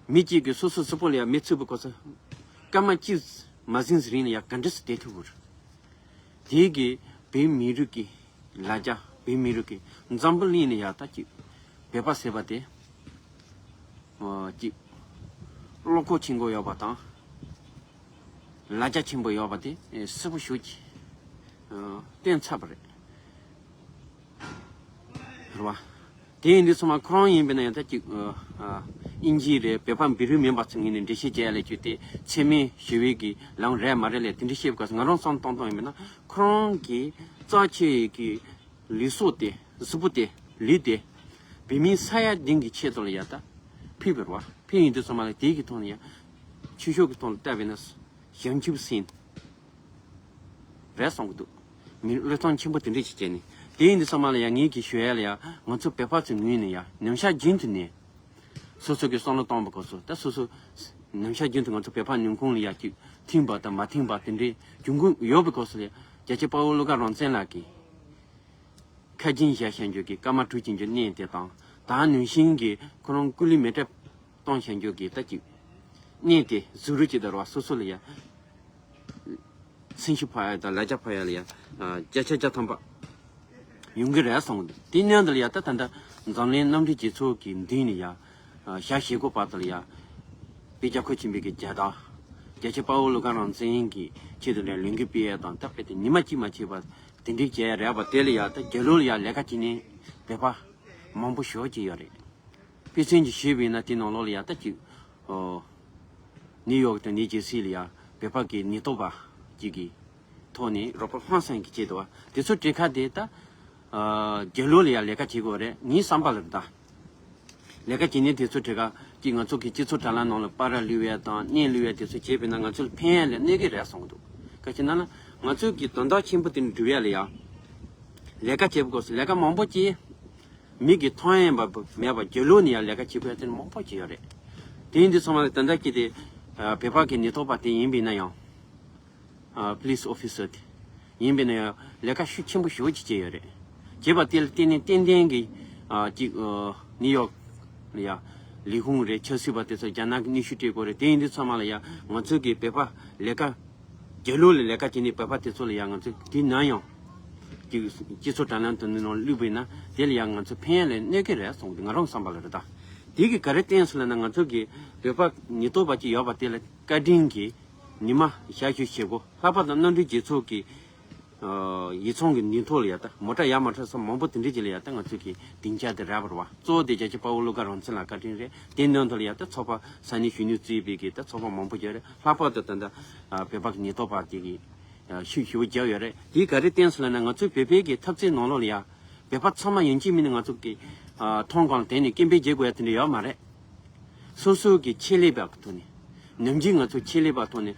མི་གཅིག་གིས་སོ་སོ་སོ་པོ་ལ་ཡང་མི་ཚུགས་པའི་སྐབས་སུ། སྐར་མ་གཅིག་མ་ཟིན་ཙམ་རིང་ལ་ཡང་ག་འདྲ་སེ་བསྡད་ཐུབ་དགོས་རེད། དེ་གིས་བོད་མི་རིགས་ཀྱི་ལ་རྒྱ་བོད་མི་རིགས་ཀྱི་འཛམ་བུ་གླིང་ལ་ཡང་ད་ཅིག་བོད་པ་ཟེར་བ་དེ། ཨ་ཅིག་བློ་ཁོག་ཆེན་པོ་ཡོད་པ་དང་། ལ་རྒྱ་ཆེན་པོ་ཡོད་པ་དེ་གསལ་པོ་ཞེ་པོ་ཅིག་སྟོན་ཚར་བ་རེད། རེད་བ། དེ་ཡིན་དུས་ཚང་མ་ཁོ་རང་ཡིན་པས་ན་ཡང་ད་ཅིག་ཨ་ཨ་དབྱིན་ཇི་རེད། བོད་པ་བོད་རིགས་མིན་པ་ཚོ་ངོས་ནས་འགྲེལ་བཤད་བྱས་ལས་རྒྱུ་དེ་འཚེ་མེད་ཞི་བའི་གི་ལམ་རེད་མ་རེད་ལས་དེ་འདྲ་བཤད་པའི་སྐབས་སུ་ང་རང་བསམ་བཏང་སྟངས་ཡིན་པས་ན་ཁོ་རང་གི་རྩ་ཆེ་གི་ལུས་སྲོག་དེ་གཟུགས་པོ་དེ་ལུས་དེ་བོད་མིའི་ས་ཡ་བདུན་གི་ཆེད་དུ་ལ་ཡ་ད་ཕུལ་བ་རེད་བ། ཕུལ་ཡིན་དུས་ཚང་མ་ལ་དེ་གི་ཐོག་ནས་ཡང་ཆོས་ཕྱོགས་ཀྱི་ཐོག་ལ་བལྟས་པས་ན། བྱང་ཆུབ་སེམས་རེད་གསུང་གི་འདུག་མི་བློས་གཏོང་ཆེན་པོ་དེ་འདྲ་ཞིག་བྱས་ནས་དེ་ཡིན་དུས་ཚང་མ་ལ་ཡང་ངེད་ཀྱིས་ཞུ་ཡ་ལ་ཡང་ང་ཚོ་བོད་པ་ཚོའི་ངོས་ནས་ཡང་ཉམས་ཆག་རྒྱུན་དུ་ནས་སོ་སོ་གི་བསམ་བློ་བཏང་བ་སྐབས་སུ་ད་སོ་སོ་ཉམས་ཆག་རྒྱུན་དུ་ང་ཚོ་བོད་པ་ནང་ཁུལ་ལ་ཡང་ཅིག་མཐུན་པ་དང་མ་མཐུན་པ་དེ་འདྲའི་འབྱུང་གི་ཡོད་པའི་སྐབས་སུ་ལ་ཡང་རྒྱལ་གཅེས་དཔའ་བོ་བློ་དགའ་རང་བཙན་ལགས་ཀྱིས་ཁ་རྒྱུན་བཞག་བཞག་འཇོག་གི་སྐར་མ་དྲུག་ཅུ་འཇོག་གནས་དེ་དང་ད་ནང་བཞིན་གྱི་ཁོ་རང་སྐུ་ལུས་མེ་སྲེག་གཏོང་བྱ་འཇོག་གི་ལྟ་ཅིག་གནས་དེ་གཟུགས་རུས་ཅིག་དང་ར་སོ་སོ་ལ་ཡ། སེམས་ཤུགས་འཕར་ཡ་དང་ལ་རྒྱ་འཕར་ཡ་ལ་ཡ། བརྒྱ་ཆ་བརྒྱ་ཐམ་པ། ཡོང་གི་རེད་གསུངས་འདུག་དེ་ནང་དུ་ལ་ཡ་ད་ད་ལྟ་འཛམ་གླིང་མནའ་འབྲེལ་རྒྱལ་ཚོགས་ཀྱི་མདུན་ནས་ཡ་ཞག་བཞི་གོ་བར་དུ་ལ་ཡ་དཔེ་རྒྱ་ཁོ་ཆེན་པོའི་གི་རྒྱལ་དར་རྒྱལ་གཅེས་དཔའ་བོ་བློ་དགའ་རང་བཙན་གྱི་ཆེད་དུ་ནས་ལས་འགུལ་སྤེལ་ཡ་དང་ད་དཔེ་དེ་ཉི་མ་གཅིག་མ་ཆད་པར་དེ་འདྲའི་བྱས་རེད་པ། དེ་ལ་ཡ་ད་རྒྱ་ལོ་ལ་ཡ་ལས་ཀ་བྱེད་མཁན་བོད་པ་མང་པོ་ཞེ་པོ་ཅིག་ཡོད་རེད། དཔེ་མཚོན་གྱིས་ཞུས་པ་ཡིན་ན་དེ་ནང་ལོགས་ལ་ཡ་ད་ཅིག་ཨོ། ནིའུ་ཡོག་དང་ནིའུ་ཇེར་སི་ལ་ཡ་བོད་པ་གི་ནུས་སྟོབས་པ་གཅིག་གི་ཐོག་ནས་རོགས་པ་ཧང་སང་གི་བྱེད་དོ་བ་དེ་ཚོ་གྲས་ཁ་དེ་ད་རྒྱ་ལོ་ལ་ཡ་ལས་ཀ་བྱེད་དགོས་རེད། ངའི་བསམ་པ་ལ་ད་ལས་ཀ་བྱེད་ནི་དེ་ཚོ་གྲས་ཁ་གཅིག་ང་ཚོ་གི་སྤྱི་ཚོགས་དྲ་ལམ་ནང་ལ་པར་བླུགས་ཡ་དང་བརྙན་བླུགས་ཡ་དེ་ཚོ་བྱས་པས་ན་ང་ཚོ་ལ་ཕན་ཡ་ལས་གནོད་ཀྱི་རེད་གསུང་གི་འདུག་ག་ཅི་ན་ན་ང་ཚོ་གི་དོན་དག་ཆེན་པོ་དེ་འགྲུབ་ཡ་ལ་ཡ་ལས་ཀ་བྱེད་དགོས་སོ་ལས་ཀ་མང་པོ་བྱས། མི་གི་ཐོན་ཡས་པ་མེད་པ་རྒྱ་ལོ་ནས་ཡང་ལས་ཀ་བྱེད་དགོས་ཡ་དེ་མང་པོ་ཅིག་ཡོད་རེད། དེ་ཡིན་དུས་ཚང་མ་ལ་ད་ལྟ་སྐྱེས་ཏེ་བོད་པ་གི་ནུས་སྟོབས་པ་དེ་ཡིན་པས་ན་ཡང་police officer་དེ་ཡིན་པས་ན་ཡང་ལས་ཀ་ཤུགས་ཆེན་པོ་ཞེ་པོ་ཅིག་བྱས་ཡོད་རེད། བྱས་པ་དེ་ལ་བརྟེན་ནས་ཏན་ཏན་གྱི་ཅིག་ནིའུ་ཡོག་ལ་ཡ་ལས་ཁུངས་རེད། ཆབ་སྲིད་པ་དེ་ཚོ་རྒྱ་ནག་གི་གནོན་ཤུགས་སྤྲད་དགོས་རེད། དེ་ཡིན་དུས་ཚང་མ་ལ་ཡ་ང་ཚོ་གི་བོད་པ་ལས་ཀ་རྒྱ་ལོ་ལ་ལས་ཀ་བྱེད་ནས་བོད་པ་དེ་ཚོ་ལ་ཡང་ང་ཚོས་དེ་ན་ཡང་གི་སྤྱི་ཚོགས་དྲ་ལམ་དུ་ནང་བླུགས་པས་ན་དེ་ལ་ཡང་ང་ཚོ་ཕན་ཡ་ལས་གནོད་ཀྱི་རེད་གསུངས་ཏེ་ང་རང་བསམ་པ་ལ་རེད་ད། དེ་གི་ག་རེ་བསྟན་སོང་ལབ་ན་ང་ཚོ་གི་བོད་པ་ཉིས་སྟོང་པ་ཅིག་ཡོད་པ་དེ་ལ་བཀའ་དྲིན་གྱིས་ཉི་མ་ཞག་བཞི་བྱེད་སྒོ་ལྷག་པར་དུ་མནའ་འབྲེལ་རྒྱལ་ཚོགས་ཀྱི་ཡིག་ཚང་གི་ཉིན་ཐོ་ལ་ཡ་ད་མོ་ཊ་ཡར་མར་འཕྲོད་ས་མང་པོ་དེ་འདྲ་ཅིག་ལ་ཡ་ད་ང་ཚོ་གི་སྡིངས་ཆ་དེ་རག་པ་རེད་བ། གཙོ་བོ་དེ་རྒྱལ་གཅེས་དཔའ་བོ་བློ་དགའ་རང་བཙན་ལགས་བཀའ་དྲིན་རེད། དེ་ནང་དུ་ལ་ཡ་ད་ཚོགས་པ་ས་གནས་གཞོན་ནུ་གཙོས་པའི་གི་ད་ཚོགས་པ་མང་པོ་ཡོད་རེད། ལྷག་པར་དུ་ད་ལྟ་བོད་པ་གི་ཉིས་སྟོང་པ་དེ་གི་ཤུགས་ཞེ་པོ་རྒྱག་ཡོད་རེད། དེ་ག་རེ་བསྟན་སོང་ལབ་ན་ང་ཚོའི་བོད་པའི་གི་འཐབ་རྩོད་ནང་ལོགས་ལ་ཡ་བོད་པ་ཚང་མ་ཡིན་གཅིག་མིན་ནས་ང་ཚོ་གི་མཐོང་སྒང་ལ་དེ་ནས་སྐད་འབོད་བྱེད་དགོས་ཡ་དེ་འདྲ་ཡོད་མ་རེད། སོ་སོ་གི་ཆེད་ལས་པ་གི་ཐོག་ནས་ནམ་རྒྱུན་ང་ཚོ་ཆེད་ལས་པ་ཐོག་ནས་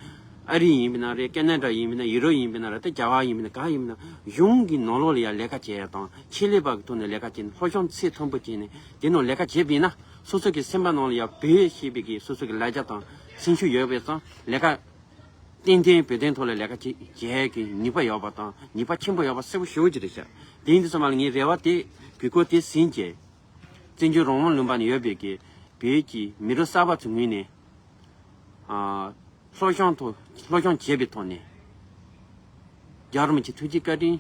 ཨ་རི་ཡིན་པ་ན་རེད། ཀེ་ན་ཌ་ཡིན་པ་ན་ཡུ་རོབ་ཡིན་པ་ན་རེད། ད་རྒྱ་གར་ཡིན་པ་ན་ག་ཡིན་པ་ན་གཞུང་གི་ནང་ལོགས་ལ་ཡ་ལས་ཀ་བྱེད་ཡ་དང་ཆེད་ལས་པ་གི་ཐོག་ནས་ལས་ཀ་བྱེད་ནས་སློབ་སྦྱོང་ཚད་མཐོན་པོ་བྱས་ནས་དེ་ནང་ལས་ཀ་བྱས་པ་ཡིན་ན་སོ་སོ་གི་སེམས་པ་ནང་ལ་ཡ་བོད་ཞེས་པའི་གི་སོ་སོ་གི་ལ་རྒྱ་དང་སེམས་ཤུགས་ཡོད་པའི་ཙང་ལས་ཀ་ཏན་ཏན་བོད་དོན་ཐོག་ལ་ལས་ཀ་བྱེད་བྱེད་ཀྱི་ནུས་པ་ཡོད་པ་དང་ནུས་པ་ཆེན་པོ་ཡོད་པ་གསལ་པོ་ཞེ་པོ་ཅིག་རེད་ཤག་དེ་ཡིན་དུས་ཙམ་པ་ལ་ངའི་རེ་བ་དེ་གུས་བཀུར་དེ་ཟིན་བྱས། བཙན་བྱོལ་རང་དབང་ལུང་པ་ནས་ཡོད་པའི་གི་བོད་ཀྱི་མི་རབས་གསར་པ་ཚོའི་ངོས་ནས་ཨ་སློབ་སྦྱོང་ཐོག་སློབ་སྦྱོང་བྱས་པའི་ཐོག་ནས་རྒྱལ་བ་རིན་པོ་ཆེ་ཐུགས་རྗེ་བཀའ་དྲིན་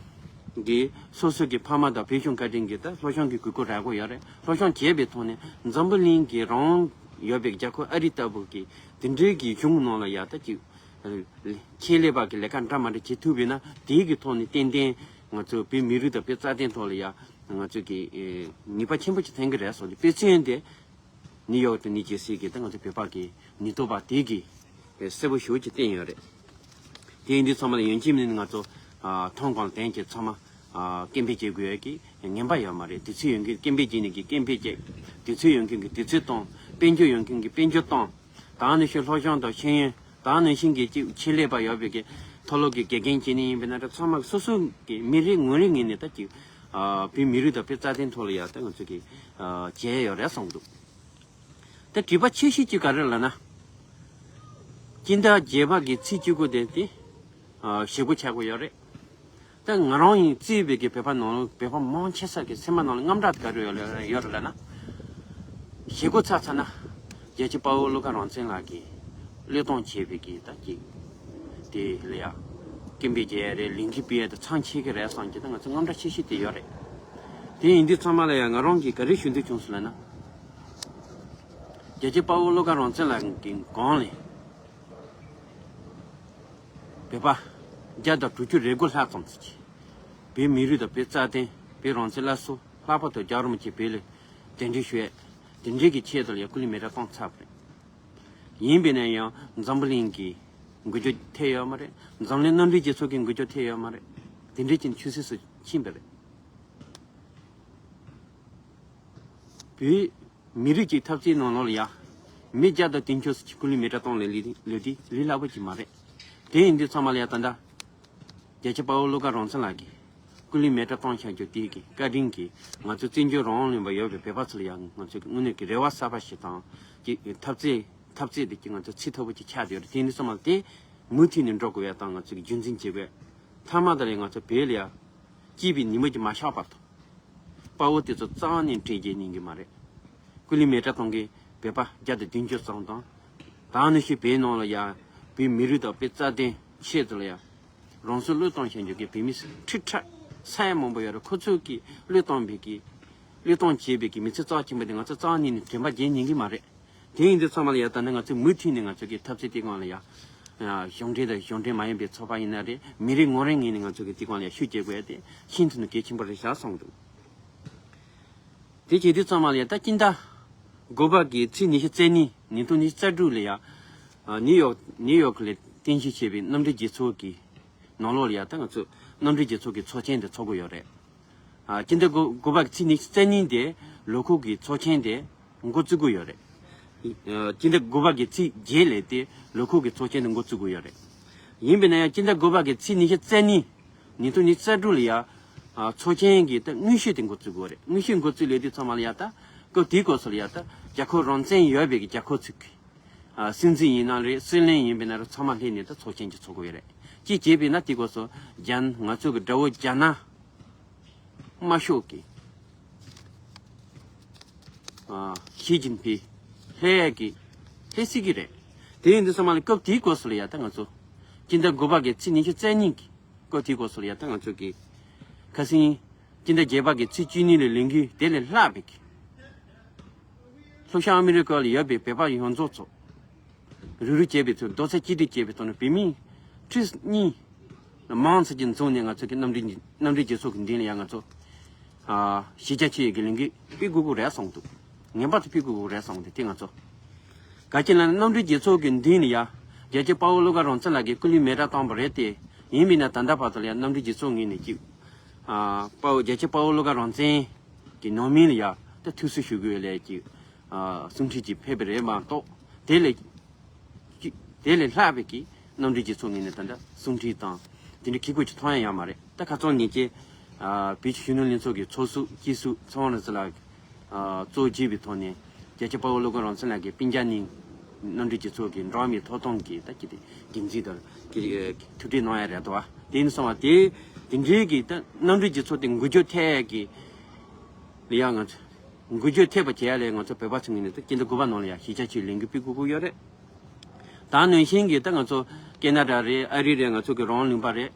གྱིས་སོ་སོ་གི་ཕ་མ་དང་བུ་ཆུང་བཀའ་དྲིན་གྱིས་ད་སློབ་སྦྱོང་གི་དགོས་མཁོ་རག་གི་ཡོད་རེད། སློབ་སྦྱོང་བྱས་པའི་ཐོག་ནས་འཛམ་བུ་གླིང་གི་རང་དབང་ཡོད་པའི་རྒྱལ་ཁབ་ཨ་རི་ལྟ་བུ་གི་དེ་འདྲའི་གི་གཞུང་ནང་ལ་ཡ་ད་ཅིག་ཆེད་ལས་པ་གི་ལས་ཀ་འདྲ་མ་འདྲ་བྱེད་ཐུབ་པས་ན་དེའི་གི་ཐོག་ནས་ཏན་ཏན་ང་ཚོ་བོད་མི་རིགས་དང་བོད་རྩ་དོན་ཐོག་ལ་ཡ་ང་ཚོ་གི་ནུས་པ་ཆེན་པོ་ཅིག་ཐོན་གི་རེད་སོགས་ཀྱི་དཔེ་མཚོན་དེ་ནིའུ་ཡོག་དང་ནིའུ་ཇེར་སི་གི་ད་ང་ཚོ་བོད་པ་གི་ནུས་སྟོབས་པ་དེ་གི་གསལ་པོ་ཞེ་པོ་ཅིག་བསྟན་ཡོད་རེད། དེ་ཡིན་དུས་ཚང་མ་ལ་ཡོང་གཅིག་མིན་ང་ཚོ་མཐོང་སྒང་ལྡན་གྱི་ཚང་མ་སྐད་འབོད་བྱེད་དགོས་ཡ་གི་ངན་པ་ཡོད་མ་རེད། དུས་ཚོད་ཡོང་མཁན་སྐད་འབོད་བྱེད་ནི་གི་སྐད་འབོད་བྱེད། དུས་ཚོད་ཡོང་མཁན་གི་དུས་ཚོད་གཏོང་། དཔལ་འབྱོར་ཡོང་མཁན་གི་དཔལ་འབྱོར་གཏོང་། ད་ནང་བཞིན་སློབ་སྦྱོང་དང་ཤེས་ཡོན་ད་ནང་བཞིན་གྱི་ཅིག་ཆེད་ལས་པ་ཡོད་པའི་གི་མཐོ་སློབ་ཀྱི་དགེ་རྒན་བྱེད་ནི་ཡིན་པས་ན་ད་ཚང་མ་སོ་སོ་གི་མི་རེ་ངོ་རེ་ངོས་ནས་ད་ཅིག་བོད་མི་རིགས་དང་བོད་རྩ་དོན་ཐོག་ལ་ཡ་ད་ང་ཚོ་གི་བྱས་ཡོད་རེད་གསུངས་འདུག་ད་དྲི་བ་ཆེ་ཤོས་ཅིག་ག་རེ་ལབ་ན། སྤྱི་ཟླ་བརྒྱད་པ་གི་ཚེས་བཅུ་དགུ་དེ་དེ་བྱེད་སྒོ་ཆགས་ཀྱི་ཡོད་རེད། ད་ང་རང་ཡིན་གཙོས་པའི་གི་བོད་པ་ནང་ལོགས་བོད་པ་མང་ཆེ་ས་གི་སེམས་པ་ནང་ལ་དངངས་སྐྲག་ག་རེ་ཡོད་ལ་ཡོད་རེད་ལབ་ན། བྱེད་སྒོ་ཚར་ཚར་ན་རྒྱལ་གཅེས་དཔའ་བོ་བློ་དགའ་རང་བཙན་ལགས་ཀྱིས་བློས་གཏོང་བྱས་པའི་གི་ད་ཅིག་དེ་ལ་ཡ་སྐད་འབོད་བྱས་རེད། ལས་འགུལ་སྤེལ་ཡ་དེ་མཚམས་ཆད་གི་རེད་བསམ་གྱི་ད་ང་ཚོ་དངངས་སྐྲག་ཆེ་ཤོས་དེ་ཡོད་རེད། དེ་ཡིན་དུས་ཚང་མ་ལ་ཡ་ང་རང་གིས་ག་རེ་ཞུ་འདོད་བྱུང་སོང་ལབ་ན། རྒྱལ་གཅེས་དཔའ་བོ་བློ་དགའ་རང་བཙན་ལགས་ཀྱི་སྒང་ལས། བོད་པ་བརྒྱ་དང་དྲུག་ཅུ་རེ་དགུ་ལྷག་ཙམ་ཞིག་བོད་མི་རིགས་དང་བོད་རྩ་དོན་བོད་རང་བཙན་སླར་གསོ་ལྷག་པར་དུ་རྒྱལ་བ་རིན་པོ་ཆེ་བོད་ལ་གདན་འདྲེན་ཞུ་ཡས་དེ་འདྲའི་གི་ཆེད་དུ་ལ་ཡ་སྐུ་ལུས་མེ་སྲེག་བཏང་ཚར་བ་རེད། ཡིན་པས་ན་ཡང་འཛམ་བུ་གླིང་གི་འགུལ་སྐྱོད་ཐེབས་ཡོད་མ་རེད། འཛམ་གླིང་མནའ་འབྲེལ་རྒྱལ་ཚོགས་ཀྱི་འགུལ་སྐྱོད་ཐེབས་ཡོད་མ་རེད། དེ་འདྲའི་ཅིག་ཆུད་ཟོས་སུ་ཕྱིན་པ་རེད། བོད་མི་རིགས་ཀྱི་འཐབ་རྩོད་ནང་ལོགས་ལ་ཡ། མི་བརྒྱ་དང་བདུན་ཅུ་ཙམ་གྱི་སྐུ་ལུས་མེ་སྲེག་བཏང་ལས་ལས་ལས་དེ་ལས་སླ་པོ་ཅིག་མ་རེད། དེ་ཡིན་དུས་ཚང་མ་ལ་ཡ་ད་ལྟ། རྒྱལ་གཅེས་དཔའ་བོ་བློ་དགའ་རང་བཙན་ལགས་ཀྱིས་སྐུ་ལུས་མེ་སྲེག་བཏང་བཞག་རྒྱུ་དེ་གི་བཀའ་དྲིན་གྱིས་ང་ཚོ་བཙན་བྱོལ་རང་དབང་ལུང་པ་ཡོད་པའི་བོད་པ་ཚོ་ལ་ཡ་ང་ཚོ་གི་དངོས་གནས་ཀྱི་རེ་བ་གསར་པ་ཞིག་དང་ཀྱི་འཐབ་རྩོད་འཐབ་རྩོད་དེ་ཀྱི་ང་ཚོ་ཚིག་ཐོག་པོ་ཅིག་ཆགས་བསྡད་ཡོད་རེད། དེ་ཡིན་དུས་ཚང་མ་ལ་དེ་མུ་མཐུད་ནས་འགྲོ་དགོས་ཡ་དང་ང་ཚོ་གི་རྒྱུན་འཛིན་བྱེད་དགོས་ཡ། མཐའ་མ་ད་ལས་ང་ཚོ་བོད་ལ་ཡ། སྐྱིད་པའི་ཉི་མ་ཅིག་མ་ཤར་བར་དུ། དཔའ་བོ་དེ་ཚོ་རྩ་བ་ནས་བྲོས་བྱས་ཉན་གྱི་མ་རེད། སྐུ་ལུས་མེ་སྲེག་གཏོང་མཁན་བོད་པ་བརྒྱ་དང་བདུན་ཅུ་ཙམ་དང་། ད་ནི་ཞིག་བོད་ནང་ལ་ཡ། བོད་མི་རིགས་དང་བོད་རྩ་དོན་ཆེད་དུ་ལ་ཡ། རང་སྲོག་བློས་གཏོང་བྱས་འཇོག་གི་བོད་མི་ཁྲི་ཕྲག་ ས་ཡ་མང་པོ་ཡོད་རེད། ཁོ་ཚོས་ཀྱི་བློས་གཏོང་བའི་གི་བློས་གཏོང་བྱས་པའི་གི་མི་ཚེ་རྩ་ཆེན་པོ་དེ་ང་ཚོ་རྩ་བ་ཉིད་ནས་དྲན་པ་བརྗེད་ཉན་གི་མ་རེད། དེ་ཡིན་དུས་ཚང་མ་ལ་ཡ་ད་ནི་ང་ཚོས་མུ་མཐུད་ནས་ང་ཚོ་གི་འཐབ་རྩོད་དེ་སྒང་ལ་ཡ་གཞུང་འབྲེལ་དང་གཞུང་འབྲེལ་མ་ཡིན་པའི་ཚོགས་པ་ཡིན་ན་རེད། མི་རེ་ངོ་རེ་ངོས་ནས་ང་ཚོ་གི་དེ་སྒང་ལ་ཡ་ཤུགས་རྒྱག་དགོས་ཡ་དེ་ཤིན་ཏུ་ནས་གལ་ཆེན་པོ་རེད་བཞག་སོང་འདུག་དེ་བྱེད་དུས་ཚང་མ་ལ་ཡ་ད་སྤྱི་ཟླ་དགུ་པ་གི་ཚེས་ཉི་ཤུ་རྩ་གཉིས། ཉིས་སྟོང་ཉི་ཤུ་རྩ་དྲུག་ལ་ཡ་ནིའུ་ཡོག་ནིའུ་ཡོག་ལ་རྟེན་གཞི་བྱས་པའི་གནམ་གྲུའི་རྒྱལ་ཚོགས་ཀྱི་ནང་ལོགས་ལ་ཡ་ད་ང་ཚོ་གནམ་གྲུའི་རྒྱལ་ཚོགས་ཀྱི་ཚོགས་ཆེན་དེ་ཚོགས་ཀྱི་ཡོད་རེད། ཨ། སྤྱི་ཟླ་དགུ་དགུ་པ་གི་ཚེས་ཉི་ཤུ་རྩ་གཉིས་དེ་ལོ་ཁོག་གི་ཚོགས་ཆེན་དེ་འགོ་བཙུགས་ཀྱི་ཡོད་རེད། ཨ། སྤྱི་ཟླ་དགུ་པ་གི་ཚེས་བརྒྱད་ལ་དེ་ལོ་ཁོག་གི་ཚོགས་ཆེན་དེ་འགོ་བཙུགས་ཀྱི་ཡོད་རེད། ཡིན་པས་ན་ཡང་སྤྱི་ཟླ་དགུ་པ་གི་ཚེས་ཉི་ཤུ་རྩ་གཉིས། ཉིས་སྟོང་ཉི་ཤུ་རྩ་དྲུག་ལ་ཡ། ཨ། ཚོགས་ཆེན་གྱི་ད་དངོས་གཞི་དེ་འགོ་བཙུགས་དགོས་རེད། དངོས་གཞི་འགོ་བཙུགས་ལས་དུས་ཚང་མ་ལ་ཡ་ད་སྐབས་དེའི་སྐབས་སུ་ལ་ཡ་ད་རྒྱལ་ཁབ་རང་བཙན་ཡོད་པའི་གི་རྒྱལ་ཁབ་ཚོ་གི། ཨ། སྲིད་འཛིན་ཡིན་ན་རེད། སྲིད་བློན་ཡིན་པས་ན་རེད། ཚང་མ་སླེབས་ནས་ད་ཚོགས་ཆེན་གྱི་ཚོགས་དགོས་ཡོད་རེད། ཅིག་བྱས་པས་ན་དེའི་སྐབས་སུ་རྒྱ་ང་ཚོ་གི་དགྲ་བོ་རྒྱ་ནག་དམར་ཤོག་གི། ཨ། ཞི་ཅིན་ཕིང་སླེབས་ཀྱི་སླེབས་སྲིད་ཀྱི་རེད། དེ་ཡིན་དུས་ཚང་མ་ལ་སྐབས་དེའི་སྐབས་སུ་ལ་ཡ་ད་ང་ཚོ་སྤྱི་ཟླ་དགུ་པ་གི་ཚེས་ཉི་ཤུ་རྩ་གཉིས་ཀྱི་སྐབས་དེའི་སྐབས་སུ་ལ་ཡ་ད་ང་ཚོ་གི་ཁ་སང་སྤྱི་ཟླ་བརྒྱད་པ་གི་ཚེས་བཅུ་གཉིས་ལ་ལས་འགུལ་དེ་ལས་ལྷག་པའི་གི་ལྷོ་ཤར་ཨ་མི་རི་ཀ་ལ་ཡོད་པའི་བོད་པ་ཡོངས་རྫོགས་ཚོ་རུག་རུག་བྱས་པའི་ཚུལ་རྡོག་རྩ་གཅིག་སྒྲིལ་བྱས་པའི་ཐོག་ནས་བོད་མི་ཁྲི་གཉིས་མང་ཙམ་གྱི་འཛོམས་ནས་ང་ཚོ་གི་གནམ་གྲུ་གནམ་གྲུའི་རྒྱལ་ཚོགས་ཀྱི་མདུན་ལ་ཡང་ང་ཚོ་ཨ་གཞིས་ཆགས་ཆེ་ཡི་གི་ལས་འགུལ་སྤེལ་དགོས་ཀྱི་རེད་གསུངས་འདུག་ངེས་པར་དུ་སྤེལ་དགོས་ཀྱི་རེད་གསུངས་ཏེ་དེ་ང་ཚོ་ག་ཅི་ལ་ནི་གནམ་གྲུའི་རྒྱལ་ཚོགས་ཀྱི་མདུན་ལ་ཡ་རྒྱལ་གཅེས་དཔའ་བོ་བློ་དགའ་རང་བཙན་ལགས་ཀྱིས་སྐུ་ལུས་མེ་སྲེག་བཏང་བ་རེད་དེ། ཡིན་མིན་ན་ད་ལྟ་བར་དུ་ལ་ཡ་གནམ་གྲུའི་རྒྱལ་ཚོགས་ངོས་ནས་ཀྱི་ཨ་དཔའ་བོ་རྒྱལ་གཅེས་དཔའ་བོ་བློ་དགའ་རང་བཙན་གྱི་ནང་མི་ལ་ཡ་ད་ཐུགས་གསོ་ཞུ་དགོས་ལས་ཀྱི་ཨ་གསུང་འཕྲིན་ཅིག་ཕེབས་པ་རེད་མ་གཏོགས་དེ་ལས་ཀྱི་དེ་ལས་ལྷག་པའི་ཀྱི་གནམ་གྲུའི་རྒྱལ་ཚོགས་ངོས་ནས་ད་ལྟ་གསུང་འཕྲིན་དང་དེ་འདྲའི་ཁེ་གོ་ཅིག་མཐོང་ཡ་ཡོད་མ་རེད། ད་ཁ་སང་ཉིན་གྱི་ཨ་བོད་ཀྱི་གཞོན་ནུ་ལྷན་ཚོགས་ཀྱི་ཚོགས་གཙོ་སྤྱི་ཟུར་ཚེ་དབང་རིག་འཛིན་ལགས་ཨ་གཙོ་བྱས་པའི་ཐོག་ནས་རྒྱལ་གཅེས་དཔའ་བོ་བློ་དགའ་རང་བཙན་ལགས་ཀྱིས་སྤུན་ཀྱག་གཉིས་གནམ་གྲུའི་རྒྱལ་ཚོགས་ཀྱི་འགྲོ་བ་མིའི་ཐོབ་ཐང་གི་ད་ཀྱི་དེ་འགན་འཛིན་དང་ཀྱི་ཐུག་འཕྲད་གནང་ཡ་རེད་དོ། དེ་ཡིན་སོང་བ་དེ་དེ་འདྲའི་གི་ད་གནམ་གྲུའི་རྒྱལ་ཚོགས་དེ་འགུལ་སྐྱོད་ཐེབས་ཀྱི་ལ་ཡ་ང་ཚོ་འགུལ་སྐྱོད་ཐེབས་པ་བྱེད་ཡ་ལས་ང་ཚོ་བོད་པ་ཚོ་ངོས་ནས་ད་སྤྱི་ཟླ་དགུ་པ་ནང་ལ་ཡ་གཞིས་ཆགས་ཆེ་ལས་འགུལ་སྤེལ་དགོས་ཀྱི་ཡོད་རེད། ད་ནང་བཞིན་གྱི་ད་ང་ཚོ་ཁེ་ན་ཌ་རེད། ཨ་རི་རེད། ང་ཚོ་གི་རང་ལུང་པ་རེད།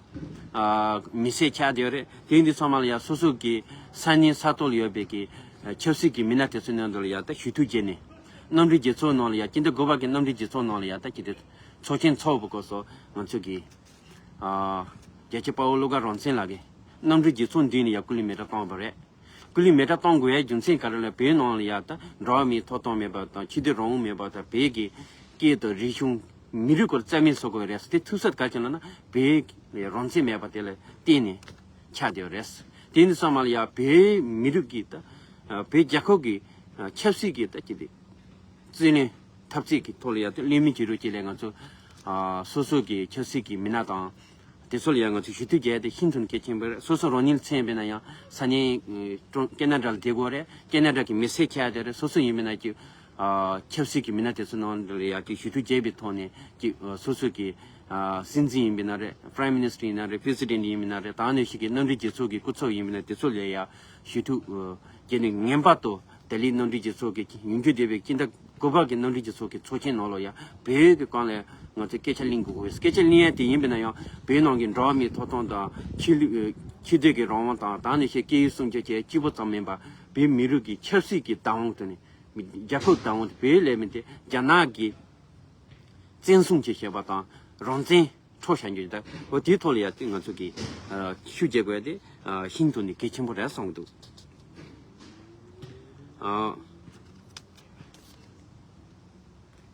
ཨ་མི་སེར་ཆགས་བསྡད་ཡོད་རེད། དེ་འདི་ཚང་མ་ལ་ཡ་སོ་སོ་གི་ས་གནས་ས་ཐོག་ལ་ཡོད་པའི་གི་ཆབ་སྲིད་ཀྱི་མི་སྣ་དེ་ཚོའི་ནང་དུ་ལ་ཡ་ད་ཞུ་གཏུག་བྱས་ནས་གནམ་གྲུའི་རྒྱལ་ཚོགས་ནང་ལ་ཡ་སྤྱི་ཟླ་དགུ་པ་གི་གནམ་གྲུའི་རྒྱལ་ཚོགས་ནང་ལ་ཡ་ད་ཀྱི་དེ་ཚོགས་ཆེན་ཚོགས་པའི་སྐབས་སུ་ང་ཚོ་གི་ཨ་རྒྱལ་གཅེས་དཔའ་བོ་བློ་དགའ་རང་བཙན་ལགས་ཀྱིས་གནམ་གྲུའི་རྒྱལ་ཚོགས་མདུན་ནས་ཡ་སྐུ་ལུས་མེ་སྲེག་བཏང་བ་རེད། སྐུ་ལུས་མེ་སྲེག་གཏོང་དགོས་ཡའི་རྒྱུ་མཚན་ག་རེ་ལ་བོད་ནང་ལ་ཡ་ད་འགྲོ་བ་མིའི་ཐོབ་ཐང་མེད་པ་དང་ཆོས་དད་རང་དབང་མེད་པ་དང་བོད་ཀྱི་སྐད་དང་རིག་གཞུང་མི་རིགས་སྐོར་རྩ་མེད་བཟོ་དགོས་རེད། དེ་ཐུག་ས་ག་ཅི་ལ་ན་བོད་ཀྱི་རང་བཙན་མེད་པ་དེ་ལ་བརྟེན་ནས་ཆགས་བསྡད་པ་རེད། དེ་ནི་ཚང་མ་ལ་ཡ་བོད་མི་རིགས་ཀྱི་ད་བོད་རྒྱལ་ཁབ་ཀྱི་ཆབ་སྲིད་ཀྱི་ད་ཀྱི་དེ་རྩིས་ལེན་འཐབ་རྩོད་ཀྱི་ཐོག་ལ་ཡ་དེ་ལེན་མི་བྱེད་རོགས་ཅེས་ལས་ང་ཚོ་ཨ་སོ་སོ་གི་ཆབ་སྲིད་ཀྱི་མི་སྣ་དང་དེ་ཚོ་ལ་ཡ་ང་ཚོ་ཞུ་གཏུག་བྱས་ཏེ་ཤིན་ཏུ་གལ་ཆེན་པོ་རེད། སོ་སོ་རང་ཉིད་མཚན་པས་ན་ཡང་ས་གནས་ཀྲུང་ཁེ་ན་ཌ་ལ་བསྡད་དགོས་རེད། ཁེ་ན་ཌ་གི་མི་སེར་ཆགས་བསྡད་རེད། སོ་སོ་ཡིན་པས་ན་ཀྱི་ཨ་ཆབ་སྲིད་ཀྱི་མི་སྣ་དེ་ཚོ་ནང་ལ་ཡ་ཀྱི་ཞུ་གཏུག་བྱས་པའི་ཐོག་ནས་ཀྱི་ཨ་སོ་སོ་གི་ཨ་སྲིད་འཛིན་ཡིན་པས་ན་རེད། Prime Minister ཡིན་ན་རེད། President ཡིན་པས་ན་རེད། ད་ནས་ཤིག་གི་གནམ་གྲུའི་རྒྱལ་ཚོགས་ཀྱི་སྐུ་ཚབ་ཡིན་པས་ན་དེ་ཚོ་ལ་ཡ་ཞུ་གཏུག་བྱས་ནས་ངེས་པར་དུ་ལྡི་ལི་གནམ་གྲུའི་རྒྱལ་ཚོགས་ཀྱི་ཡོང་རྒྱུ་བསྡད་པའི་སྤྱི་ཟླ་དགུ་པ་གི་གནམ་གྲུའི་རྒྱལ་ཚོགས་ཀྱི་ཚོགས་ཆེན་ནང་ལ་ཡ་བོད་ཀྱི་སྒང་ལ་ང་ཚོས་སྐད་ཆ་གླེང་དགོས་ཀྱི་ཡོད། སྐད་ཆ་གླེང་ཡ་དེ་ཡིན་པས་ན་ཡང་བོད་ནང་གི་འགྲོ་བ་མིའི་ཐོབ་ཐང་དང་ཆོས་ལུགས་ཆོས་དད་ཀྱི་རང་དབང་དང་ད་ནས་ཤིག་སྐད་ཡིག་སྲུང་སྐྱོབ་བྱས་གཅིག་པོ་ཙམ་མིན་པར་བོད་མི་རིགས་ཀྱི་ཆབ་སྲིད་ཀྱི་བདག་དབང་དེ་ནི་རྒྱལ་ཁབ་བདག་དབང་དེ་བོད་ལས་མི་དེ་རྒྱ་ནག་གི་བཙན་བཟུང་བྱས་བྱས་པ་དང་རང་བཙན་འཕྲོག་བཞག་རྒྱུ་ད་འོ་དེའི་ཐོག་ལ་ཡ་དེ་ང་ཚོ་གི་ཤུགས་རྒྱག་དགོས་དེ་ཤིན་ཏུ་ནས་གལ་ཆེན་པོ་རེད་བསམ་གྱི་འདུག་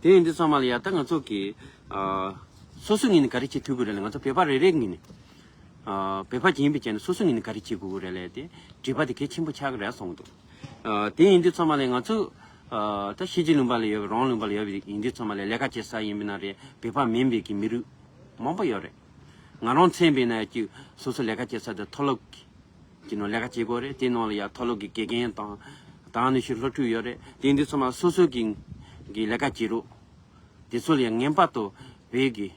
དེ་ཡིན་དུས་ཚང་མ་ལ་ཡ་ད་ང་ཚོ་གི་སོ་སོ་ངོས་ནས་ག་རེ་བྱེད་ཐུབ་ཀྱི་རེད་ལ། ང་ཚོ་བོད་པ་རེ་རེ་ངོས་ནས་བོད་པ་ཡིན་པའི་ཆ་ནས་སོ་སོ་ངོས་ནས་ག་རེ་བྱེད་དགོས་ཀྱི་རེད་ལ་དེ་དྲི་བ་དེ་གལ་ཆེན་པོ་ཆགས་ཀྱི་རེད་བསམ་གྱི་འདུག་དེ་ཡིན་དུས་ཚང་མ་ལ་ང་ཚོ་ད་ཕྱི་རྒྱལ་ལུང་པ་ལ་ཡོད་པའི་རང་ལུང་པ་ལ་ཡོད་པའི་ཡིན་དུས་ཚང་མ་ལ་ལས་ཀ་བྱེད་ས་ཡིན་པ་ན་རེད། བོད་པ་མིན་པའི་གི་མི་རིགས་མང་པོ་ཡོད་རེད། ང་རང་མཚན་པའི་ན་ཀྱི་སོ་སོ་ལས་ཀ་བྱེད་ས་དེ་མཐོ་སློབ་ཀྱི་ཀྱི་ནང་ལས་ཀ་བྱེད་དགོས་རེད། དེ་ནང་ལ་ཡ་མཐོ་སློབ་ཀྱི་དགེ་རྒན་དང་དང་ནི་ཤོད་སློབ་ཕྲུག་ཡོད་རེད། དེ་འདི་ཚང་མ་སོ་སོ་གི་གི་ལས་ཀ་བྱེད་རོགས་དེ་ཚོ་ལ་ཡ་ངེས་པར་དུ་བོད་ཀྱི་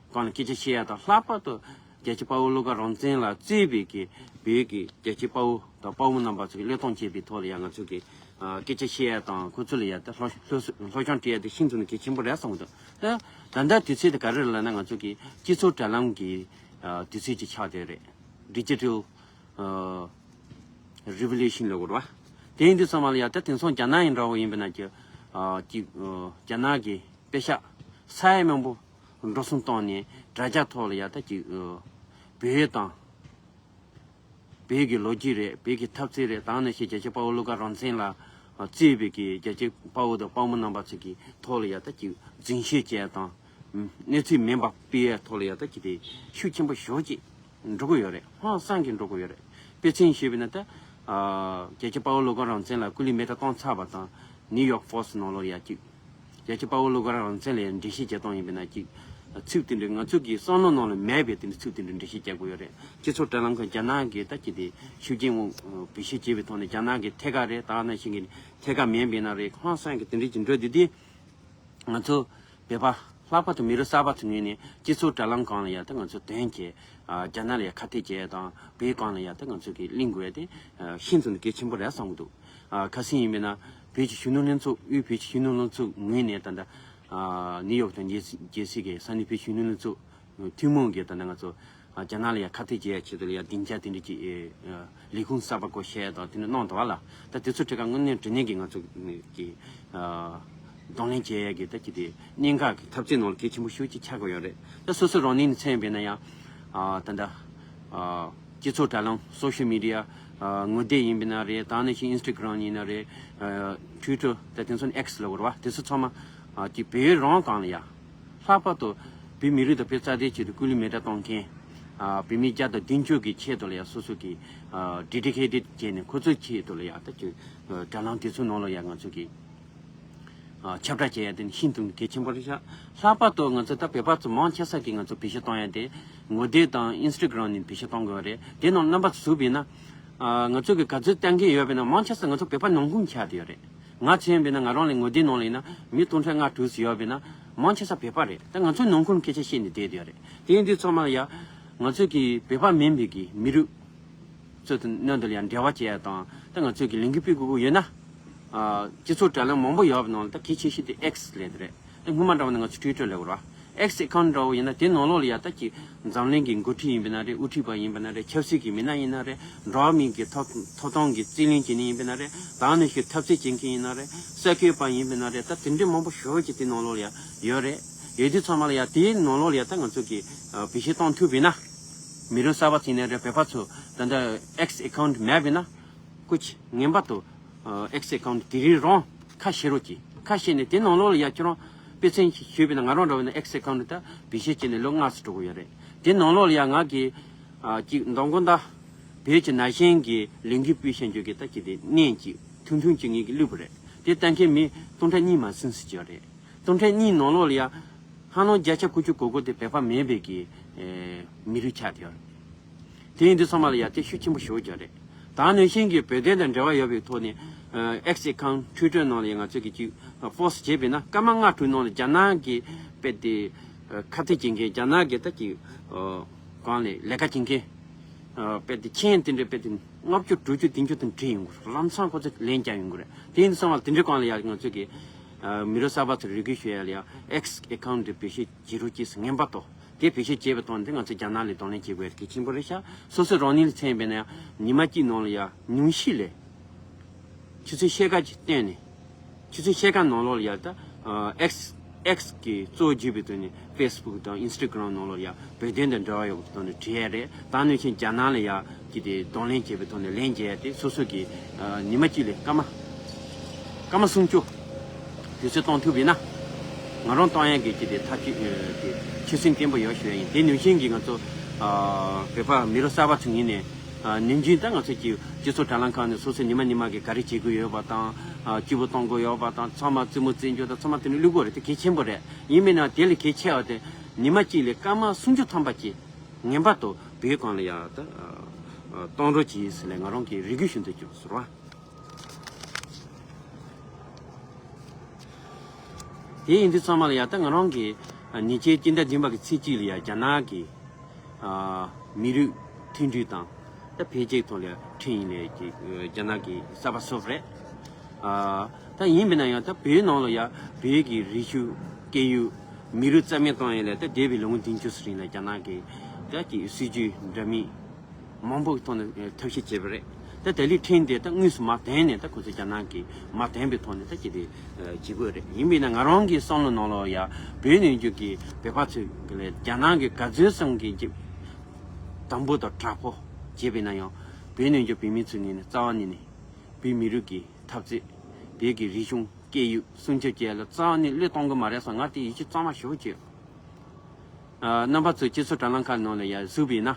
སྒང་ལ་སྐད་ཆ་བཤད་ཡ་དང་ལྷག་པར་དུ་རྒྱལ་གཅེས་དཔའ་བོ་བློ་དགའ་རང་བཙན་ལ་གཙོས་པའི་གི་བོད་ཀྱི་རྒྱལ་གཅེས་དཔའ་བོ་དང་དཔའ་བོ་རྣམ་པ་ཚོ་གི་བློས་གཏོང་བྱེད་པའི་ཐོག་ལ་ཡ་ང་ཚོ་གི་སྐད་ཆ་བཤད་ཡ་དང་ཁོ་ཚོ་ལ་ཡ་ད་སློབ་སློབ་སློབ་སྦྱོང་སྤྲད་ཡ་དེ་ཤིན་ཏུ་ནས་གལ་ཆེན་པོ་རེད་བསམ་གི་འདུག་ད་ད་ལྟ་དུས་ཚོད་དེ་ག་རེ་རེད་ལབ་ན་ང་ཚོ་གི་སྤྱི་ཚོགས་དྲ་ལམ་གི་དུས་ཚོད་ཅིག་ཆགས་བསྡད་རེད། ཌི་ཇི་ཊལ་ རི་བོ་ལུ་ཤན་ལབ་དགོས་རེད་བ། དེ་ཡིན་དུས་ཙམ་པ་ལ་ཡ་ད་དེང་སང་རྒྱ་ནག་ཡིན་འདྲ་བོ་ཡིན་པ་ན་ཅིག་ཅིག་རྒྱ་ནག་གི་དཔེ་ཤག་ས་ཡ་མང་པོ་འགྲོ་སོང་བཏང་ནས་དྲ་རྒྱ་ཐོག་ལ་ཡ་ད་ཅིག་བོད་དང་། བོད་ཀྱི་ལོ་རྒྱུས་རེད། བོད་ཀྱི་འཐབ་རྩོད་རེད། ད་ནང་བཞིན་རྒྱལ་གཅེས་དཔའ་བོ་བློ་དགའ་རང་བཙན་ལགས་གཙོས་པའི་གི་རྒྱལ་གཅེས་དཔའ་བོ་དང་དཔའ་མོ་རྣམ་པ་ཚོ་གི་ཐོག་ལ་ཡ་ད་ཅིག་རྫུན་བཤད་བྱས་དང་། གནས་ཚུལ་མིན་པ་སྤེལ་ཡ་ཐོག་ལ་ཡ་ད་ཅིག་དེ་ཤུགས་ཆེན་པོ་ཞེ་ཅིག་འགྲོ་གི་ཡོད་རེད། ཧང་སང་གི་འགྲོ་གི་ཡོད་རེད། དཔེ་མཚོན་བྱས་པ་ན་ད་རྒྱལ་གཅེས་དཔའ་བོ་བློ་དགའ་རང་བཙན་ལགས་སྐུ་ལུས་མེ་མདའ་བཏང་ཚར་བ་དང་ནིའུ་ཡོག་ཕོ་སི་ཊི་ནང་ལོགས་ཡ་ཅིག་རྒྱལ་གཅེས་དཔའ་བོ་བློ་དགའ་རང་བཙན་ལ་འགྲེལ་བཤད་བྱེད་སྟངས་ཡིན་པ་ན་ཅིག་ཚིག་དེ་འདྲ་ང་ཚོ་གི་བསམ་བློ་ནང་ལ་མེད་པའི་དེ་འདྲ་ཚིག་དེ་འདྲ་འགྲེལ་བཤད་རྒྱག་དགོས་ཡོད་རེད། སྤྱི་ཚོགས་དྲ་ལམ་ཁག་རྒྱ་ནག་གི་ད་ཅི་དེ་ཤུགས་རྐྱེན་འོག་བེད་སྤྱོད་བྱས་པའི་ཐོག་ནས་རྒྱ་ནག་གི་ཐད་ཀར་རེད། ད་ནང་བཞིན་གི་ཐད་ཀར་མིན་པའི་ན་རེད། ཧང་སང་གི་དེ་འདྲ་ཅིག་འགྲོ་དུས་དེ་ང་ཚོ་བོད་པ་ལྷག་པར་དུ་མི་རབས་གསར་པ་ཚོ་ངོས་ནས་སྤྱི་ཚོགས་དྲ་ལམ་སྒང་ལ་ཡ་ད་ང་ཚོ་དོན་གྱིས་རྒྱ་ནག་ལ་ཡ་ཁ་གཏད་བྱས་དང་བོད་སྒང་ལ་ཡ་ད་ང་ཚོ་གི་གླེང་དགོས་ཡ་དེ་ཤིན་ཏུ་ནས་གལ་ཆེན་པོ་རེད་བསམ་གི་འདུག་ཁ་སང་ཡིན་པས་ན་བོད་ཀྱི་གཞོན་ནུ་ལྷན་ཚོགས་དབུས་བོད་ཀྱི་གཞོན་ནུ་ལྷན་ཚོགས་ངོས་ནས་ད་ལྟ་ནིའུ་ཡོག་དང་རྒྱལ་སྲིད་ཀྱི་ས་གནས་བོད་ཀྱི་གཞོན་ནུ་ལྷན་ཚོགས་ཐུན་མོང་གིས་ད་ལྟ་ང་ཚོ་རྒྱ་ནག་ལ་ཡ་ཁ་གཏད་བྱེད་ཡ་ཆེད་དུ་ལ་ཡ་སྡིངས་ཆ་དེ་འདྲ་ཅིག་ལས་ཁུངས་གསར་པ་སྒོ་ཕྱེ་ཡ་དང་དེ་འདྲ་གནང་འདུག་བ་ལ། ད་དེ་ཚོ་ཁྲིད་ཀ་དངོས་གནས་དྲང་གནས་ཀྱི་ང་ཚོ་གི་གདོང་ལེན་བྱེད་ཡ་གི་ད་ཅི་དེ་གནད་འགག་གི་འཐབ་རྩོད་ནང་ལ་གལ་ཆེན་པོ་ཤོས་ཅིག་ཆགས་ཀྱི་ཡོད་རེད། ད་སོ་སོ་རང་ཉིད་ནས་མཚོན་པས་ན་ཡང་ད་ལྟ། སྤྱི་ཚོགས་དྲ་ལམ་སོ་ཤལ་མི་ཌི་ཡ་ངོ་དེབ་ཡིན་པ་ན་རེད། ད་ནང་བཞིན་ཨིན་སི་ཊ་གྷི་རམ་ཡིན་ན་རེད། ཊུའི་ཊར་ད་དེ་ཚོ་ཨེག་སི་ལབ་དགོས་རེད་བ། དེ་ཚོ་ཚང་མ་ཀྱི་བོད་རང་སྒང་ལ་ཡ་ལྷག་པར་དུ་བོད་མི་རིགས་དང་བོད་རྩ་དོན་ཆེད་དུ་སྐུ་ལུས་མེ་མདའ་གཏོང་མཁན་བོད་མི་བརྒྱ་དང་བདུན་ཅུ་གི་ཆེད་དུ་ལ་ཡ་སོ་སོ་གི་ཌེ་ཌི་ཀེ་ཊེཌ་བྱས་ནས་ཁོ་ཚོའི་ཆེད་དུ་ལ་ཡ་ད་ཀྱི་དྲ་ལམ་དེ་ཚོ་ནང་ལ་ཡ་ང་ཚོ་གི་ཁྱབ་བསྒྲགས་བྱེད་ཡ་དེ་ནི་ཤིན་ཏུ་གལ་ཆེན་པོ་རེད་ཤག་ལྷག་པར་དུ་ང་ཚོ་ད་བོད་པ་ཚོ་མང་ཆེ་ས་གིས་ང་ཚོ་བེད་སྤྱོད་གཏོང་ཡ་དེ་ངོ་དེབ་དང་ཨིན་སི་ཊ་གྷི་རམ་ནས་བེད་སྤྱོད་གཏོང་དགོས་རེད། དེ་ནང་རྣམ་པ་ཚོ་གཟིགས་པས་ན་ང་ཚོ་གི་ག་ཚོད་བལྟ་མཁན་ཡོད་པས་ན་མང་ཆེ་ས་ང་ཚོ་བོད་པ་ནང་ཁུལ་ཆགས་བསྡད་ཡོད་རེད། ང་མཚོན་པས་ན་ང་རང་ལ་ངོ་དེབ་ནང་ལ་ཡིན་ན་མི་སྟོང་ཕྲག་ལྔ་དྲུག་ཙམ་ཡོད་པས་ན་མང་ཆེ་ས་བོད་པ་རེད། ད་ང་ཚོའི་ནང་ཁུལ་སྐད་ཆ་བཤད་ནས་བསྡད་བསྡད་ཡོད་རེད། དེ་ཡིན་དུས་ཚང་མ་ལ་ཡ་ང་ཚོ་གི་བོད་པ་མིན་པའི་གི་མི་རིགས་ཚོ་དང་མཉམ་དུ་ལ་ཡང་འབྲེལ་བ་བྱེད་ཡ་དང་ད་ང་ཚོས་ཀྱི་ལས་འགུལ་སྤེལ་དགོས་ཀྱི་ཡོད་ན། སྤྱི་ཚོགས་དྲ་ལམ་མང་པོ་ཡོད་པའི་ནང་ལ་ད་གལ་ཆེ་ཤོས་དེ་ཨེག་སི་ལབ་དེ་རེད། ད་སྔོན་མ་འདྲ་བ་ན་ང་ཚོ་ཊུའི་ཊར་ལབ་དགོས་རེད་བ། ཨེག་སི་ཨེ་ཁའུན་ཊི་འདྲ་བོ་ཡིན་ན་དེ་ནང་ལོགས་ལ་ཡ་ད་ཀྱི་འཛམ་གླིང་གི་འགོ་ཁྲིད་ཡིན་པ་ན་རེད། དབུ་ཁྲིད་པ་ཡིན་པ་ན་རེད། ཆབ་སྲིད་ཀྱི་མི་སྣ་ཡིན་ན་རེད། འགྲོ་བ་མིའི་གི་ཐོབ་ཐོབ་ཐང་གི་རྩོད་ལེན་བྱེད་མཁན་ཡིན་པ་ན་རེད། ད་ནི་ཞིག་འཐབ་རྩོད་བྱེད་མཁན་ཡིན་ན་རེད། གསར་འགོད་པ་ཡིན་པ་ན་རེད། ད་དེ་འདྲའི་མང་པོ་ཞེ་པོ་ཅིག་དེ་ནང་ལོགས་ལ་ཡ་ཡོད་རེད། ཡོད་དུས་ཚང་མ་ལ་ཡ་དེའི་ནང་ལོགས་ལ་ཡ་ད་ང་ཚོ་གི་བེད་སྤྱོད་གཏོང་ཐུབ་པས་ན། མི་རབས་གསར་པ་ཚོ་ཡིན་ན་རེད། བོད་པ་ཚོ་ད་ལྟ་ཨེག་སི་ཨེ་ཁའུན་ཊི་མེད་པས་ན། སྐུ་མཁྱེན་ངེས་པར་དུ་ཨེག་སི་ཨེ་ཁའུན་ཊི་དེ་རིང་རང་ཁ་ཕྱེ་རོགས་གྱིས། ཁ་ཕྱེ་ནས་དེ་ནང་ལོགས་ལ་ཡ་ཁྱོད་རང་དཔེ་མཚོན་ཞུས་པས་ན་ང་རང་འདྲ་བོ་ན་ཨེག་སི་ཨེ་ཁའུན་ཊི་ད་བེད་སྤྱོད་བྱས་ནས་ལོ་ལྔ་ཙམ་འགྲོ་གི་ཡོད་རེད། དེ་ནང་ལོགས་ལ་ཡ་ང་གི་ཅིག་མདང་དགོང་ད་བོད་ཀྱི་ན་གཞོན་གྱི་ལས་འགུལ་སྤེལ་བཞིན་རྒྱུ་གི་ད་ཅི་དེ་བརྙན་ཅིག་ཐུང་ཐུང་ཅིག་ངེད་ཀྱི་བླུགས་པ་རེད། དེ་ལྟ་མཁན་མི་སྟོང་ཕྲག་གཉིས་མ་ཟིན་ཙམ་ཅིག་ཡོད་རེད། སྟོང་ཕྲག་གཉིས་ནང་ལོགས་ལ་ཡ། ཧ་ལམ་བརྒྱ་ཆ་དགུ་བཅུ་གོ་དགུ་དེ་བོད་པ་མིན་པའི་གི་མི་རིགས་ཆགས་བསྡད་ཡོད་རེད། དེ་ཡིན་དུས་ཚང་མ་ལ་ཡ་དེ་ཤུགས་ཆེན་པོ་ཞེ་པོ་ཅིག་རེད། ད་ནང་བཞིན་གྱི་བོད་དོན་དང་འབྲེལ་བ་ཡོད་པའི་ཐོག་ནས་ཨེག་སི་ཨེ་ཁའུན་ཊི་ཊུའི་ཊར་ནང་ལ་ཡ་ང་ཚོས་ཀྱི་ཅིག་ཕོ་སི་ཊི་བྱས་པས་ན་སྐར་མ་ལྔ་དྲུག་ནང་ལ་རྒྱ་ནག་གི་དཔེ་དེ་ཁ་གཏད་བྱེད་མཁན་རྒྱ་ནག་གི་ད་ཅིག་གང་ལས་ལས་ཀ་བྱེད་མཁན་དཔེ་དེ་མཁན་དེ་འདྲ་དཔེ་དེ་ལྔ་བཅུ་དྲུག་ཅུ་བདུན་ཅུ་དང་བྲིས་ཡོང་གི་རེད། ལམ་སང་ཁོ་ཚོ་ལན་རྒྱག་ཡོང་གི་རེད། དེ་ཡིན་དུས་ཚང་མ་ལ་དེ་འདྲའི་སྒང་ལ་ཡ་ང་ཚོས་ཀྱི་མི་རབས་གསར་པ་ཚོར་རེ་སྐུལ་ཞུ་ཡ་ལ་ཡ་ཨེག་སི་ཨེ་ཁའུན་ཊི་དེ་བེད་སྤྱོད་བྱེད་རོགས་གྱིས་ངེས་པར་དུ། དེ་བེད་སྤྱོད་བྱས་པའི་ཐོག་ནས་ང་ཚོ་རྒྱ་ནག་ལ་གདོང་ལེན་བྱེད་དགོས་ཡ་གལ་ཆེན་པོ་རེད་ཤག་སོ་སོ་རང་ཉིད་ལ་མཚོན་པས་ན་ཡང་ཉི་མ་གཅིག་ནང་ལ་ཡ་ཉུང་ཤས་ལས་ཆུ་ཚོད་ཕྱེད་ཀ་ཅིག་བཏོན་ནས་ཆུ་ཚོད་ཕྱེད་ཀ་ནང་ལོགས་ལ་ཡ་ད་ཨེག་སི་ཨེག་སི་གི་གཙོ་བོ་བརྒྱུད་པའི་ཐོག་ནས་ཕེ་སི་བུག་དང་ཨིན་སི་ཊ་གྷི་རམ་ནང་ལོགས་ལ་ཡ་བོད་དོན་དང་འབྲེལ་བ་ཡོད་པའི་ཐོག་ནས་བྲིས་ཡ་རེད། ད་ནང་བཞིན་རྒྱ་ནག་ལ་ཡ་ཅི་དེ་གདོང་ལེན་བྱས་པའི་ཐོག་ནས་ལན་འཇལ་ཡ་དེ་སོ་སོ་གི་ཉི་མ་གཅིག་ལས་སྐར་མ། སྐར་མ་སུམ་ཅུ། དུས་ཚོད་གཏོང་ཐུབ་ཡིན་ན། ང་རང་གཏོང་ཡག་གི་ཅི་དེ་ཐབས་ཇུས་དེ་ཆོད་སེམས་བརྟན་པོ་ཡོད་ཞུ་ཡ་ཡིན། དེ་ནང་བཞིན་གྱི་ང་ཚོ་བོད་པ་མི་རབས་གསར་པ་ཚོ་ཡིན་ནས་ནམ་རྒྱུན་ད་ང་ཚོ་གི་སྤྱི་ཚོགས་དྲ་ལམ་ཁག་ནས་སོ་སོ་ཉི་མ་ཉི་མ་གི་ག་རེ་བྱེད་དགོས་ཡོད་པ་དང་སྐྱིད་པོ་གཏོང་དགོས་ཡོད་པ་དང་ཚང་མ་རྩེད་མོ་རྩེ་རྒྱུ་དང་ཚང་མ་དེ་ནས་བླུག་དགོས་རེད། དེ་གལ་ཆེན་པོ་རེད། ཡིན་མིན་ན་དེ་ལས་གལ་ཆེ་བ་དེ་ཉི་མ་གཅིག་ལས་སྐར་མ་སུམ་ཅུ་ཐམ་པ་གཅིག་ངེས་པར་དུ་བོད་སྒང་ལ་ཡ་ད་གཏོང་རོགས་གྱིས་ཟེར་ནས་ང་རང་གིས་རེ་སྐུལ་ཞུ་འདོད་བྱུང་ཟེར་བ། དེ་ཡིན་དུས་ཚང་མ་ལ་ཡ་ད་ང་རང་གི་ཉེ་ཆར་སྤྱི་ཟླ་བདུན་པ་གི་ཚེས་གཅིག་ལ་ཡ་རྒྱ་ནག་གི་མི་རིགས་མཐུན་སྒྲིལ་དང་ད་འཕེལ་རྒྱས་ཐོག་ལ་ཁྲིད་ཡིན་ལས་ཀྱི་རྒྱ་ནག་གི་གསར་པ་སོབ་རེད། ད་ཡིན་པ་ན་ཡང་ད་བོད་ནང་ལ་ཡ་བོད་ཀྱི་རིག་གཞུང་སྐད་ཡིག་མི་རིགས་རྩ་མེད་གཏོང་ཡ་ལ་ད་འདས་པའི་ལོ་ངོ་བདུན་ཅུ་ཙམ་རིང་ལ་རྒྱ་ནག་གི་ད་ཀྱི་སྲིད་ཇུས་འདྲ་མིན། མང་པོ་གི་ཐོག་ནས་ཨེ་ཐབས་ཤེས་བྱས་པ་རེད། ད་དེ་ལས་ཁྲིམས་དེ་ད་དངོས་སུ་མར་འདོན་ནས་ད་ཁོ་ཚོས་རྒྱ་ནག་གིས་མར་འདོན་པའི་ཐོག་ནས་ད་ཅི་དེ་ཨེ་བྱེད་དགོས་རེད། ཡིན་པས་ན་ང་རང་གི་བསམ་བློ་ནང་ལོགས་ཡ་བོད་ནས་འགྱུར་གྱི་བོད་པ་ཚོས་གི་ལས་རྒྱ་ནག་གི་ག་ཚོད་ཙམ་གྱི་ཅིག་དམ་པོ་དང་དྲག་པོ་བྱས་པས་ན་ཡང་བོད་ནས་འགྱུར་བོད་མི་ཚོའི་ངོས་ནས་རྩ་བ་ཉིད་ནས་བོད་མི་རིགས་ཀྱི་འཐབ་རྩོད། བོད་ཀྱི་རིག་གཞུང་སྐད་ཡིག་སྲུང་སྐྱོབ་བྱེད་ཡ་ལ་རྩ་བ་ནས་བློས་གཏོང་གི་མ་རེད་བསམ། ང་དེ་ཡིད་ཆེས་གཙང་མ་ཞེ་པོ་བྱེད། ཨ་རྣམ་པ་ཚོས་སྤྱི་ཚོགས་དྲ་ལམ་ཁག་ནང་ལ་ཡ་གཟིགས་པས་ན།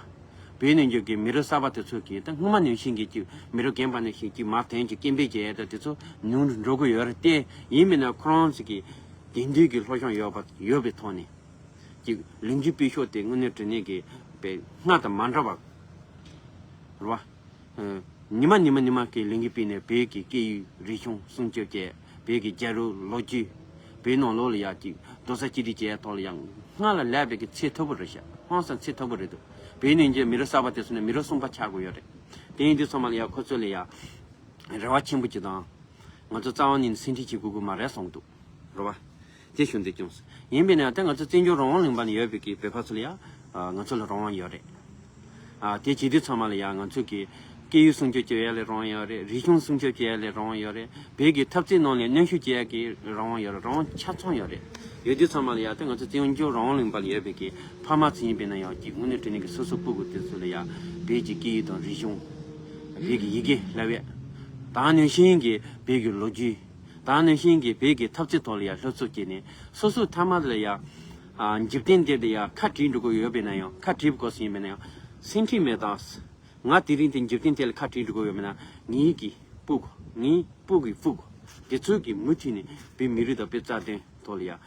བོད་ནས་འགྱུར་གྱི་མི་རབས་གསར་པ་དེ་ཚོ་གིས་ད་སྔོན་མ་ནང་བཞིན་གྱི་ཅིག་མི་རབས་རྒན་པ་ནང་བཞིན་ཅིག་མར་འདོན་གྱི་སྐད་འབོད་བྱེད་ཡ་ད་དེ་ཚོ་ཉུང་རུ་འགྲོ་གི་ཡོད་རེད་དེ། ཡིན་མིན་ན་ཁོ་རང་ཚོ་གི་དེང་དུས་ཀྱི་སློབ་སྦྱོང་ཡོད་པ་ཡོད་པའི་ཐོག་ནས་ཅིག་ལས་འགུལ་སྤེལ་ཕྱོགས་དེ་དངོས་གནས་དྲང་གནས་ཀྱི་དཔེ་སྔར་དང་མ་འདྲ་བ་རེད་བ། ཨ་ཉི་མ་ཉི་མ་ཉི་མ་གི་ལས་འགུལ་སྤེལ་ནས་བོད་ཀྱི་སྐད་ཡིག་རིག་གཞུང་སྲུང་སྐྱོབ་བྱས། བོད་ཀྱི་རྒྱལ་རབས་ལོ་རྒྱུས། བོད་ནང་ལོགས་ལ་ཡ་གཅིག་རྡོག་རྩ་གཅིག་སྒྲིལ་བྱས་ཐོག་ལ་ཡང་སྔར་ལས་ལས་པའི་གི་ཚད་མཐོ་པོ་རེད་ཤག་ཧང་སང་ཚད་མཐོ་པོ་རེད་འདུག་བོད་ནས་འགྱུར་མི་རབས་གསར་པ་དེ་ཚོ་ནས་མི་རབས་གསུམ་པ་ཆགས་དགོས་ཡོད་རེད། དེ་ཡིན་དུས་ཚང་མ་ལ་ཡ་ཁོ་ཚོ་ལ་ཡ་རེ་བ་ཆེན་པོ་ཅིག་དང་། ང་ཚོ་རྩ་བ་ཉིད་ནས་སེམས་ཁྲལ་བྱེད་དགོས་ཀྱི་མ་རེད་གསུངས་འདུག་རེད་བ། དེ་ཞུ་འདོད་བྱུང་། ཡིན་པས་ན་ད་ང་ཚོ་བཙན་བྱོལ་རང་དབང་ལུང་པ་ནས་ཡོད་པའི་གི་བོད་པ་ཚོ་ལ་ཡ་ང་ཚོ་ལ་རང་དབང་ཡོད་རེད། ཨ་དེ་བྱེད་དུས་ཚང་མ་ལ་ཡ་ང་ཚོ་གི་སྐད་ཡིག་སྲུང་སྐྱོབ་བྱེད་ཡ་ལ་རང་དབང་ཡོད་རེད། རིག་གཞུང་སྲུང་སྐྱོབ་བྱེད་ཡ་ལ་རང་དབང་ཡོད་རེད། བོད་ཀྱི་འཐབ་རྩོད་ནང་ལ་མཉམ་ཞུགས་བྱེད་ཡ་གི་རང་དབང་ཡོད་རེད། རང་དབང་ཆ་ཚང་ཡོད་རེད། ཡོད་དུས་ཚང་མ་ལ་ཡ་ད་ང་ཚོ་བཙན་བྱོལ་རང་དབང་ལུང་པ་ལ་ཡོད་པའི་གི་ཕ་མ་ཚོ་ཡིན་པས་ན་ཡང་གཅིག་དངོས་གནས་དྲང་གནས་ཀྱི་སོ་སོ་སྤུ་གུ་དེ་ཚོ་ལ་ཡ་བོད་ཀྱི་སྐད་ཡིག་དང་རིག་གཞུང་། བོད་ཀྱི་ཡི་གེ་བསླབ་ཡ། ད་ནང་བཞིན་གྱི་བོད་ཀྱི་ལོ་རྒྱུས། ད་ནང་བཞིན་གྱི་བོད་ཀྱི་འཐབ་རྩོད་ཐོག་ལ་ཡང་སློབ་གསོ་བྱས་ནས་སོ་སོའི་མཐའ་མ་ལ་ཡང་། ཨ་འཇིག་རྟེན་འདི་ལ་ཡང་ཁ་བྲལ་འགྲོ་གི་ཡོད་པས་ན་ཡང་། ཁ་བྲལ་དགོས་སུ་ཡིན་པས་ན་ཡང་། སེམས་ཁྲལ་མེད་དང་། ང་དེ་རིང་དེ་འཇིག་རྟེན་དེ་ལ་ཁ་བྲལ་འགྲོ་གི་ཡོད་པས་ན་ངའི་གི་སྤུ་གུ། ངའི་སྤུ་གུའི་སྤུ་གུ། དེ་ཚོས་ཀྱི་མུ་མཐུད་ནས་བོད་མི་རིགས་དང་བོད་རྩ་དོན་ཐོག་ལ་ཡང་།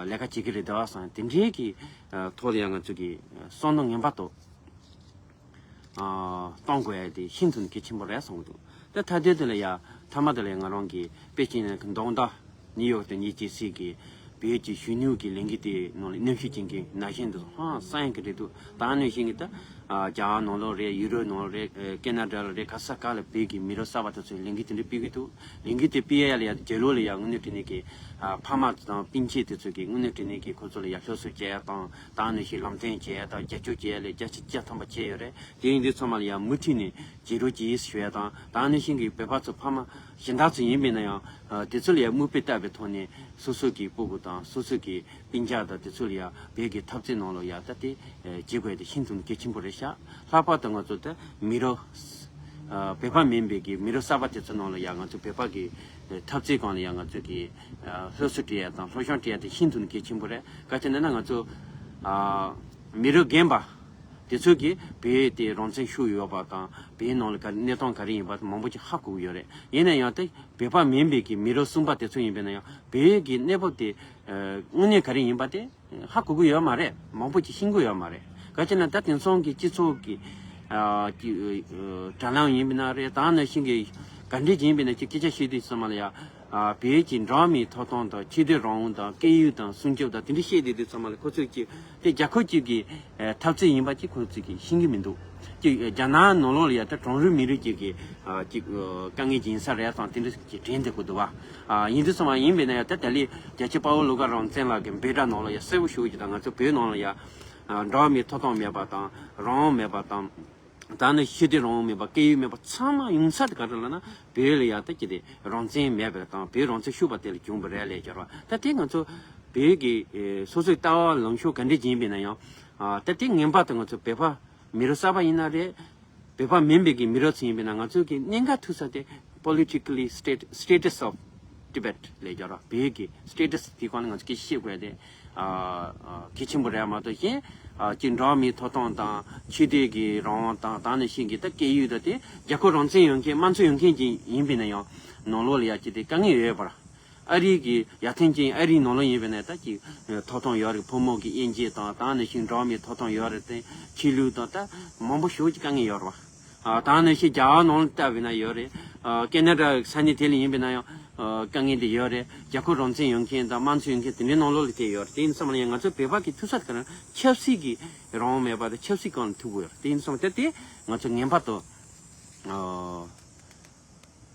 ལས་ཀ་བྱེད་ཀྱི་རེད་དོ་བསམ། དེ་འདྲའི་གི་ཐོག་ལ་ཡང་ང་ཚོ་གི་བསམ་བློ་ངན་པ་དང་། གཏོང་དགོས་ཡ་དེ་ཤིན་ཏུ་ནས་གལ་ཆེན་པོ་རེད་བསམ་གྱི་འདུག་ད་ཐ་དད་དེ་ལ་ཡ་མཐའ་མ་དེ་ལ་ཡ་ང་རང་གིས་དཔེ་ཅིག་ནས་མདོག་མདའ་ནིའུ་ཡོག་དུ་ཉིན་གཅིག་ཚིག་གི་བོད་ཀྱི་གཞོན་ནུ་གི་ལས་འགུལ་དེའི་ནང་ལ་མཉམ་ཞུགས་བྱེད་མཁན་ན་གཞོན་དེ་ཚོ་ཧང་སང་གི་རེད་འདུག་ད་ནང་བཞིན་གྱི་ད་རྒྱ་གར་ནང་ལོགས་རེད། ཡུ་རོབ་ནང་རེད། ཀེ་ན་ཌ་ལ་རེད། ག་ས་ག་ལ་བོད་ཀྱི་མི་རབས་གསར་པ་དེ་ཚོས་ལས་འགུལ་དེ་འདྲ་སྤེལ་གི་འདུག་ལས་འགུལ་དེ་སྤེལ་ཡ་ལ་ཡ་རྒྱལ་ལོ་ལ་ཡ་དངོས་གནས་དྲང་གནས་ཀྱི་ཕ་མ་དང་སྤུན་མཆེད་དེ་ཚོས་ཀྱི་དངོས་གནས་དྲང་གནས་ཀྱི་ཁོ་ཚོ་ལ་ཡ་སློབ་གསོ་བྱེད་ཡ་དང་། ད་ནང་བཞིན་ལམ་སྟོན་བྱེད་ཡ་དང་རྒྱབ་སྐྱོར་བྱེད་ཡ་ལ་རྒྱ་ཆེ་བཅའ་ཐམ་པ་བྱས་ཡོད་རེད། དེ་ཡིན་དུས་ཚང་མ་ལ་ཡང་མུ་མཐུད་ནས་བྱེད་རོགས་གྱིས་ཞུ་ཡ་དང་། ད་ནང་བཞིན་གྱི་བོད་པ་ཚོ་ཕ་མ་གཞན་དག་ཚོ་ཡིན་པས་ན་ཡང་། ཨ་དེ་ཚོ་ལ་ཡང་མིག་དཔེ་ལྟ་བའི་ཐོག་ནས་སོ་སོ་གི་སྤུ་གུ་དང་སོ་སོ་གི་སྤུན་ཀྱག་དང་དེ་ཚོ་ལ་ཡང་བོད་ཀྱི་འཐབ་རྩོད་ནང་ལ་ཡང་ད་དེ་བྱེད་དགོས་དེ་ཤིན་ཏུ་གལ་ཆེན་པོ་རེད་ཤག་ལྷག་པར་དུ་ང་ཚོ་ད་མི་རབས་ཨ་བོད་པ་མིན་པའི་གི་མི་རབས་གསར་པ་དེ་ཚོ་ནང་ལ་ཡང་ང་ཚོ་བོད་པ་གི་འཐབ་རྩོད་སྒང་ལ་ཡང་ང་ཚོ་གི་ཨ་སློབ་གསོ་སྤྲད་ཡ་དང་སློབ་སྦྱོང་སྤྲད་ཡ་དེ་ཤིན་ཏུ་གལ་ཆེན་པོ་རེད། ག་ཅི་ན་ན་ང་ཚོ་ཨ་མི་རབས་རྒན་པ། དེ་ཚོས་ཀྱིས་བོད་དེ་རང་བཙན་ཤུགས་ཡོད་པ་དང་བོད་ནང་ལ་ག་གནས་སྟངས་ག་རེ་ཡིན་པ་མང་པོ་ཅིག་ཧ་གོ་གི་ཡོད་རེད། ཡིན་ན་ཡང་དེ་བོད་པ་མིན་པའི་གི་མི་རབས་གསུམ་པ་དེ་ཚོ་ཡིན་པས་ན་ཡང་བོད་ཀྱི་གནས་བབ་དེ་དངོས་གནས་ག་རེ་ཡིན་པ་དེ་ཧ་གོ་གི་ཡོད་མ་རེད། མང་པོ་ཅིག་ཤེས་ཀྱི་ཡོད་མ་རེད། ག་ཅི་ན་ད་དེང་སང་གི་སྤྱི་ཚོགས་ཀྱི་ཨ་ཀྱི་ཨ་དྲ་ལམ་ཡིན་པས་ན་རེད། ད་ནང་བཞིན་གྱི་ག་འདྲས་ཡིན་པས་ན་ཅིག་སྐད་ཆ་བཤད་དུས་ཙམ་ལ་ཡ། ཨ་བོད་ཀྱི་འགྲོ་བ་མིའི་ཐོབ་ཐང་དང་ཆོས་དད་རང་དབང་དང་སྐད་ཡིག་དང་སྲུང་སྐྱོབ་དང་དེ་འདྲ་བཤད་བསྡད་དུས་ཚང་མ་ལ་ཁོ་ཚོས་ཀྱི་དེ་རྒྱལ་ཁབ་ཅིག་གི་ཨ་འཐབ་རྩོད་ཡིན་པ་ཅིག་ཁོ་ཚོས་ཀྱི་ཤེས་ཀྱི་མི་འདུག་ཅིག་རྒྱ་ནག་ནང་ལོགས་ལ་ཡ་ད་གྲངས་རིག་མི་རིགས་ཅིག་གི་ཨ་ཅིག་ཨ་དཀའ་ངལ་ཅིག་ཡིན་ས་རེད་དང་དེ་འདྲ་ཅིག་དྲན་བསྡད་དགོས་འདུག་བ། ཨ་ཡིན་དུས་ཚང་མ་ཡིན་པས་ན་ཡ་ད་ད་ལས་རྒྱལ་གཅེས་དཔའ་བོ་བློ་དགའ་རང་བཙན་ལགས་ཀྱི་འབོད་སྒྲ་ནང་ལ་ཡ་གསལ་པོ་ཞུ་གི་དང་ང་ཚོ་བོད་ནང་ལ་ཡ་ཨ་འགྲོ་བ་མིའི་ཐོབ་ཐང་མེད་པ་དང་རང་དབང་མེད་པ་དང་། ད་ནི་ཤེས་ལྡན་རང་དབང་མེད་པ་སྐད་ཡིག་མེད་པ་ཚང་མ་ཡོང་ས་དེ་ག་རེ་ལབ་ན་བོད་ལ་ཡ་ད་ཅི་སྟེ་རང་བཙན་མེད་པ་དང་བོད་རང་བཙན་ཤོར་བ་དེ་ལ་བྱུང་བ་རེད་ལས་སྦྱར་བ། ད་དེ་ང་ཚོ་བོད་ཀྱི་ཨེ་སོ་སོའི་ལྟ་བ་ལངས་ཕྱོགས་ག་འདྲས་ཡིན་པས་ན་ཡང་ཨ་ད་དེ་ངན་པ་དང་ང་ཚོ་བོད་པ་མི་རབས་གསར་པ་ཡིན་ན་རེད། བོད་པ་མིན་པའི་གི་མི་རབས་ཚོ་ཡིན་པས་ན་ང་ཚོ་གི་གནད་འགག་ཐུག་ས་དེ་politically state status of Tibet ལས་སྦྱར་བ། བོད་ཀྱི་status དེ་སྐོར་ནས་ང་ཚོ་སྐད་ཆ་བཤད་དགོས་ཏེ། ཨ་ཨ་གལ་ཆེན་པོ་རེད་མ་གཏོགས་གཞན་ཨ་ཅིག་འགྲོ་བ་མིའི་ཐོབ་ཐང་དང་ཆོས་དད་ཀྱི་རང་དབང་དང་ད་ནང་བཞིན་གྱི་ད་སྐད་ཡིག་དང་དེ་རྒྱལ་ཁབ་རང་བཙན་ཡོད་མཁན་དམངས་གཙོ་ཡོད་མཁན་ཅིག་ཡིན་པས་ན་ཡང་ནང་ལོགས་ལ་ཡ་ཅིག་དེ་དཀའ་ངལ་ཡོད་པར། ཨ་རི་གི་ཡ་ཐེན་ཅིན་ཨ་རིའི་ནང་ལོགས་ཡིན་པས་ན་ད་ཅིག་ཐོབ་ཐང་ཡོད་རེད། ཕོ་མོ་གི་དབྱེ་འབྱེད་དང་ད་ནང་བཞིན་འགྲོ་བ་མིའི་ཐོབ་ཐང་ཡོད་རེད་དེ་ཆོས་ལུགས་དང་ད་མང་པོ་ཞེ་པོ་ཅིག་དཀའ་ངལ་ཡོད་རེད་བ། ཨ་ད་ནང་བཞིན་རྒྱ་གར་ནང་ལ་ལྟ་བས་ན་ཡོད་རེད། ཨ་ཀེ་ན་ཌ་ས་གནས་དེ་ལ་ཡིན་པས་ན་ཡང་ཨ་དཀའ་ངལ་དེ་ཡོད་རེད། རྒྱལ་ཁབ་རང་བཙན་ཡོད་མཁན་དང་དམངས་གཙོ་ཡོད་མཁན་དེ་འདྲའི་ནང་ལོགས་ལ་དེ་ཡོད་རེད། དེ་ཡིན་ཙམ་ལ་ཡང་ང་ཚོ་བོད་པ་གི་ཐུག་ས་དེ་ག་རང་ཆབ་སྲིད་ཀྱི་རང་དབང་མེད་པ་དང་ཆབ་སྲིད་སྒང་ལ་ཐུག་དགོས་ཡོད་རེད། དེ་ཡིན་ཙམ་དེ་དེ་ང་ཚོ་ངན་པ་དང་ཨ་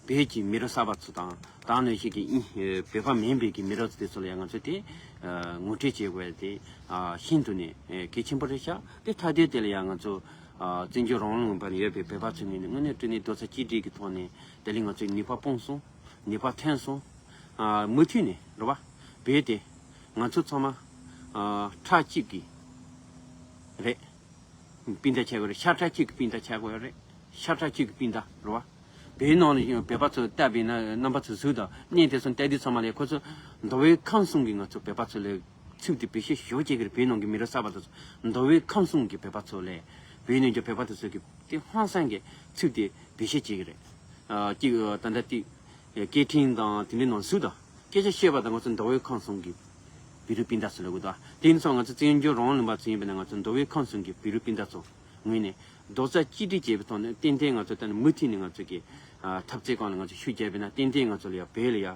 བོད་ཀྱི་མི་རབས་གསར་པ་ཚོ་དང་ད་ནང་བཞིན་གྱི་ཨིན་བོད་པ་མིན་པའི་གི་མི་རབས་དེ་ཚོ་ལ་ཡང་ང་ཚོ་དེ་ངོ་སྤྲོད་བྱེད་དགོས་དེ་ཤིན་ཏུ་ནས་གལ་ཆེན་པོ་རེད་ཤག་དེ་ཐ་དད་དེ་ལ་ཡང་ང་ཚོ་ བཙན་བྱོལ་རང་དབང་ལུང་པ་ནས་ཡོད་པའི་བོད་པ་ཚོའི་ངོས་ནས་དངོས་གནས་དྲང་གནས་རྡོག་རྩ་གཅིག་སྒྲིལ་གྱི་ཐོག་ནས་དེ་ལས་ང་ཚོའི་ནུས་པ་སྤུངས་སོང་། ནུས་པ་ཐོན་སོང་། མུ་མཐུད་ནས་རེད་བ། བོད་དེ་ང་ཚོ་ཚང་མ་ཁྲག་གཅིག་གི་རེད། སྤུན་ཟླ་ཆགས་དགོས་རེད། ཤ་ཁྲག་གཅིག་གི་སྤུན་ཟླ་ཆགས་དགོས་རེད། ཤ་ཁྲག་གཅིག་གི་སྤུན་ཟླ་རེད་བ། བོད་ནང་ལ་ཡང་བོད་པ་ཚོ་ལྟ་བས་ན་རྣམ་པ་ཚོ་གཟུགས་དང་གནས་དེ་ཚོ་ལྟ་དུས་ཚང་མ་ལས་ཁོ་ཚོ་མདོ་དབུས་ཁམས་གསུམ་གྱི་ང་ཚོ་བོད་པ་ཚོ་ལས་ཚུགས་ཏེ་བེད་སྤྱོད་ཞུ་བྱེད་ཀྱི་རེད། བོད་ནང་གི་མི་རབས་གསར་པ་དེ་ཚོ་མདོ་དབུས་ཁམས་གསུམ་གྱི་བོད་པ་ཚོ་ལས་བོད་ནང་གི་བོད་པ་དེ་ཚོ་གི་དེ་ཧང་སང་གི་ཚུགས་ཏེ་བེད་སྤྱོད་བྱེད་ཀྱི་རེད། ཨ་གཅིག་ད་ལྟ་དེ་སྐད་འཕྲིན་དང་དེ་འདྲའི་ནང་གཟུགས་དང་སྐད་ཆ་བཤད་པ་དང་ང་ཚོ་མདོ་དབུས་ཁམས་གསུམ་གྱི་བོད་རིགས་སྤུན་ཟླ་ཚོ་ལ་གོ་ད་དེ་ཡིན་ཙང་ང་ཚོ་བཙན་བྱོལ་རང་དབང་ལུང་པ་ཚོ་ཡིན་པ་ན་ང་ཚོ་མདོ་དབུས་ཁམས་གསུམ་གྱི་བོད་རིགས་སྤུན་ཟླ་ཚོ་ངོས་ནས་རྡོག་རྩ་གཅིག་སྒྲིལ་བྱས་པའི་ཐོག་ནས་ཏན་ཏན་ང་ཚོ་ད་ནི་མུ་མཐུད་ནས་ང་ཚོ་གི་ཨ་འཐབ་རྩོད་སྒང་ལ་ང་ཚོ་ཤུགས་རྒྱབ་པ་ཡིན་ན་ཏན་ཏན་ང་ཚོ་ལ་ཡ་བོད་ལ་ཡ་ཨ་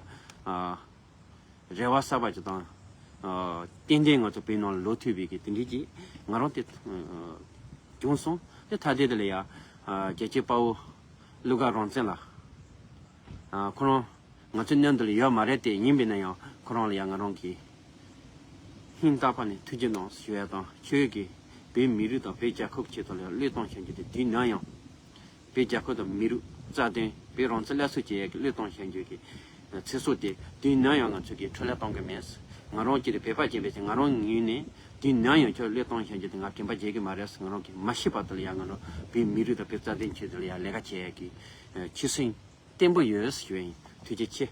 རེ་བ་གསར་པ་ཅིག་དང་ཨ་ཏན་ཏན་ང་ཚོ་བོད་ནང་ལ་ལོག་ཐུབ་པའི་གི་དེ་འདྲའི་གི་ང་རང་དེ་བྱུང་སོང་། དེ་ཐ་དད་དེ་ལ་ཡ་ཨ་རྒྱལ་གཅེས་དཔའ་བོ་ཀླུ་དགའ་རང་བཙན་ལགས། ཨ་ཁོ་རང་ང་ཚོའི་མཉམ་དུ་ལ་ཡོད་མ་རེད་དེ། ཡིན་པས་ན་ཡང་ཁོ་རང་ལ་ཡང་ང་རང་གིས་སྙིང་ཐག་པ་ནས་ཐུགས་རྗེ་གནང་ཞུ་ཡ་དང་། ཁྱོད་ཀྱིས་བོད་མི་རིགས་དང་བོད་རྒྱལ་ཁབ་ཆེད་དུ་ལ་བློས་གཏོང་བྱ་རྒྱུ་དེ་དུས་ནམ་ཡང་བོད་རྒྱལ་ཁབ་དང་མི་རིགས་རྩ་དོན་བོད་རང་བཙན་སླར་གསོ་བྱེད་ཡ་གི་བློས་གཏོང་བྱ་རྒྱུ་གི་ཚེ་སྲོག་དེ་དུས་ནམ་ཡང་ང་ཚོ་གིས་འཕྲོ་བརླག་གཏོང་གི་མེད། ང་རང་གཅིག་རེད། བོད་པ་སྐྱེས་པའི་ཚེ་ང་རང་ངོས་ནས་དུས་ནམ་ཡང་ཁྱོད་བློས་གཏོང་བྱ་རྒྱུ་དེ་ང་དྲན་པ་བརྗེད་གི་མ་རེད། ང་རང་གིས་མ་ཤི་བར་དུ་ལ་ཡང་ང་རང་བོད་མི་རིགས་དང་བོད་རྩ་དོན་ཆེད་དུ་ལ་ཡང་ལས་ཀ་བྱེད་ཡ་གི་ཆོད་སེམས་བརྟན་པོ་ཡོད་ཞུ་ཡ་ཡིན། ཐུགས་རྗེ་ཆེ།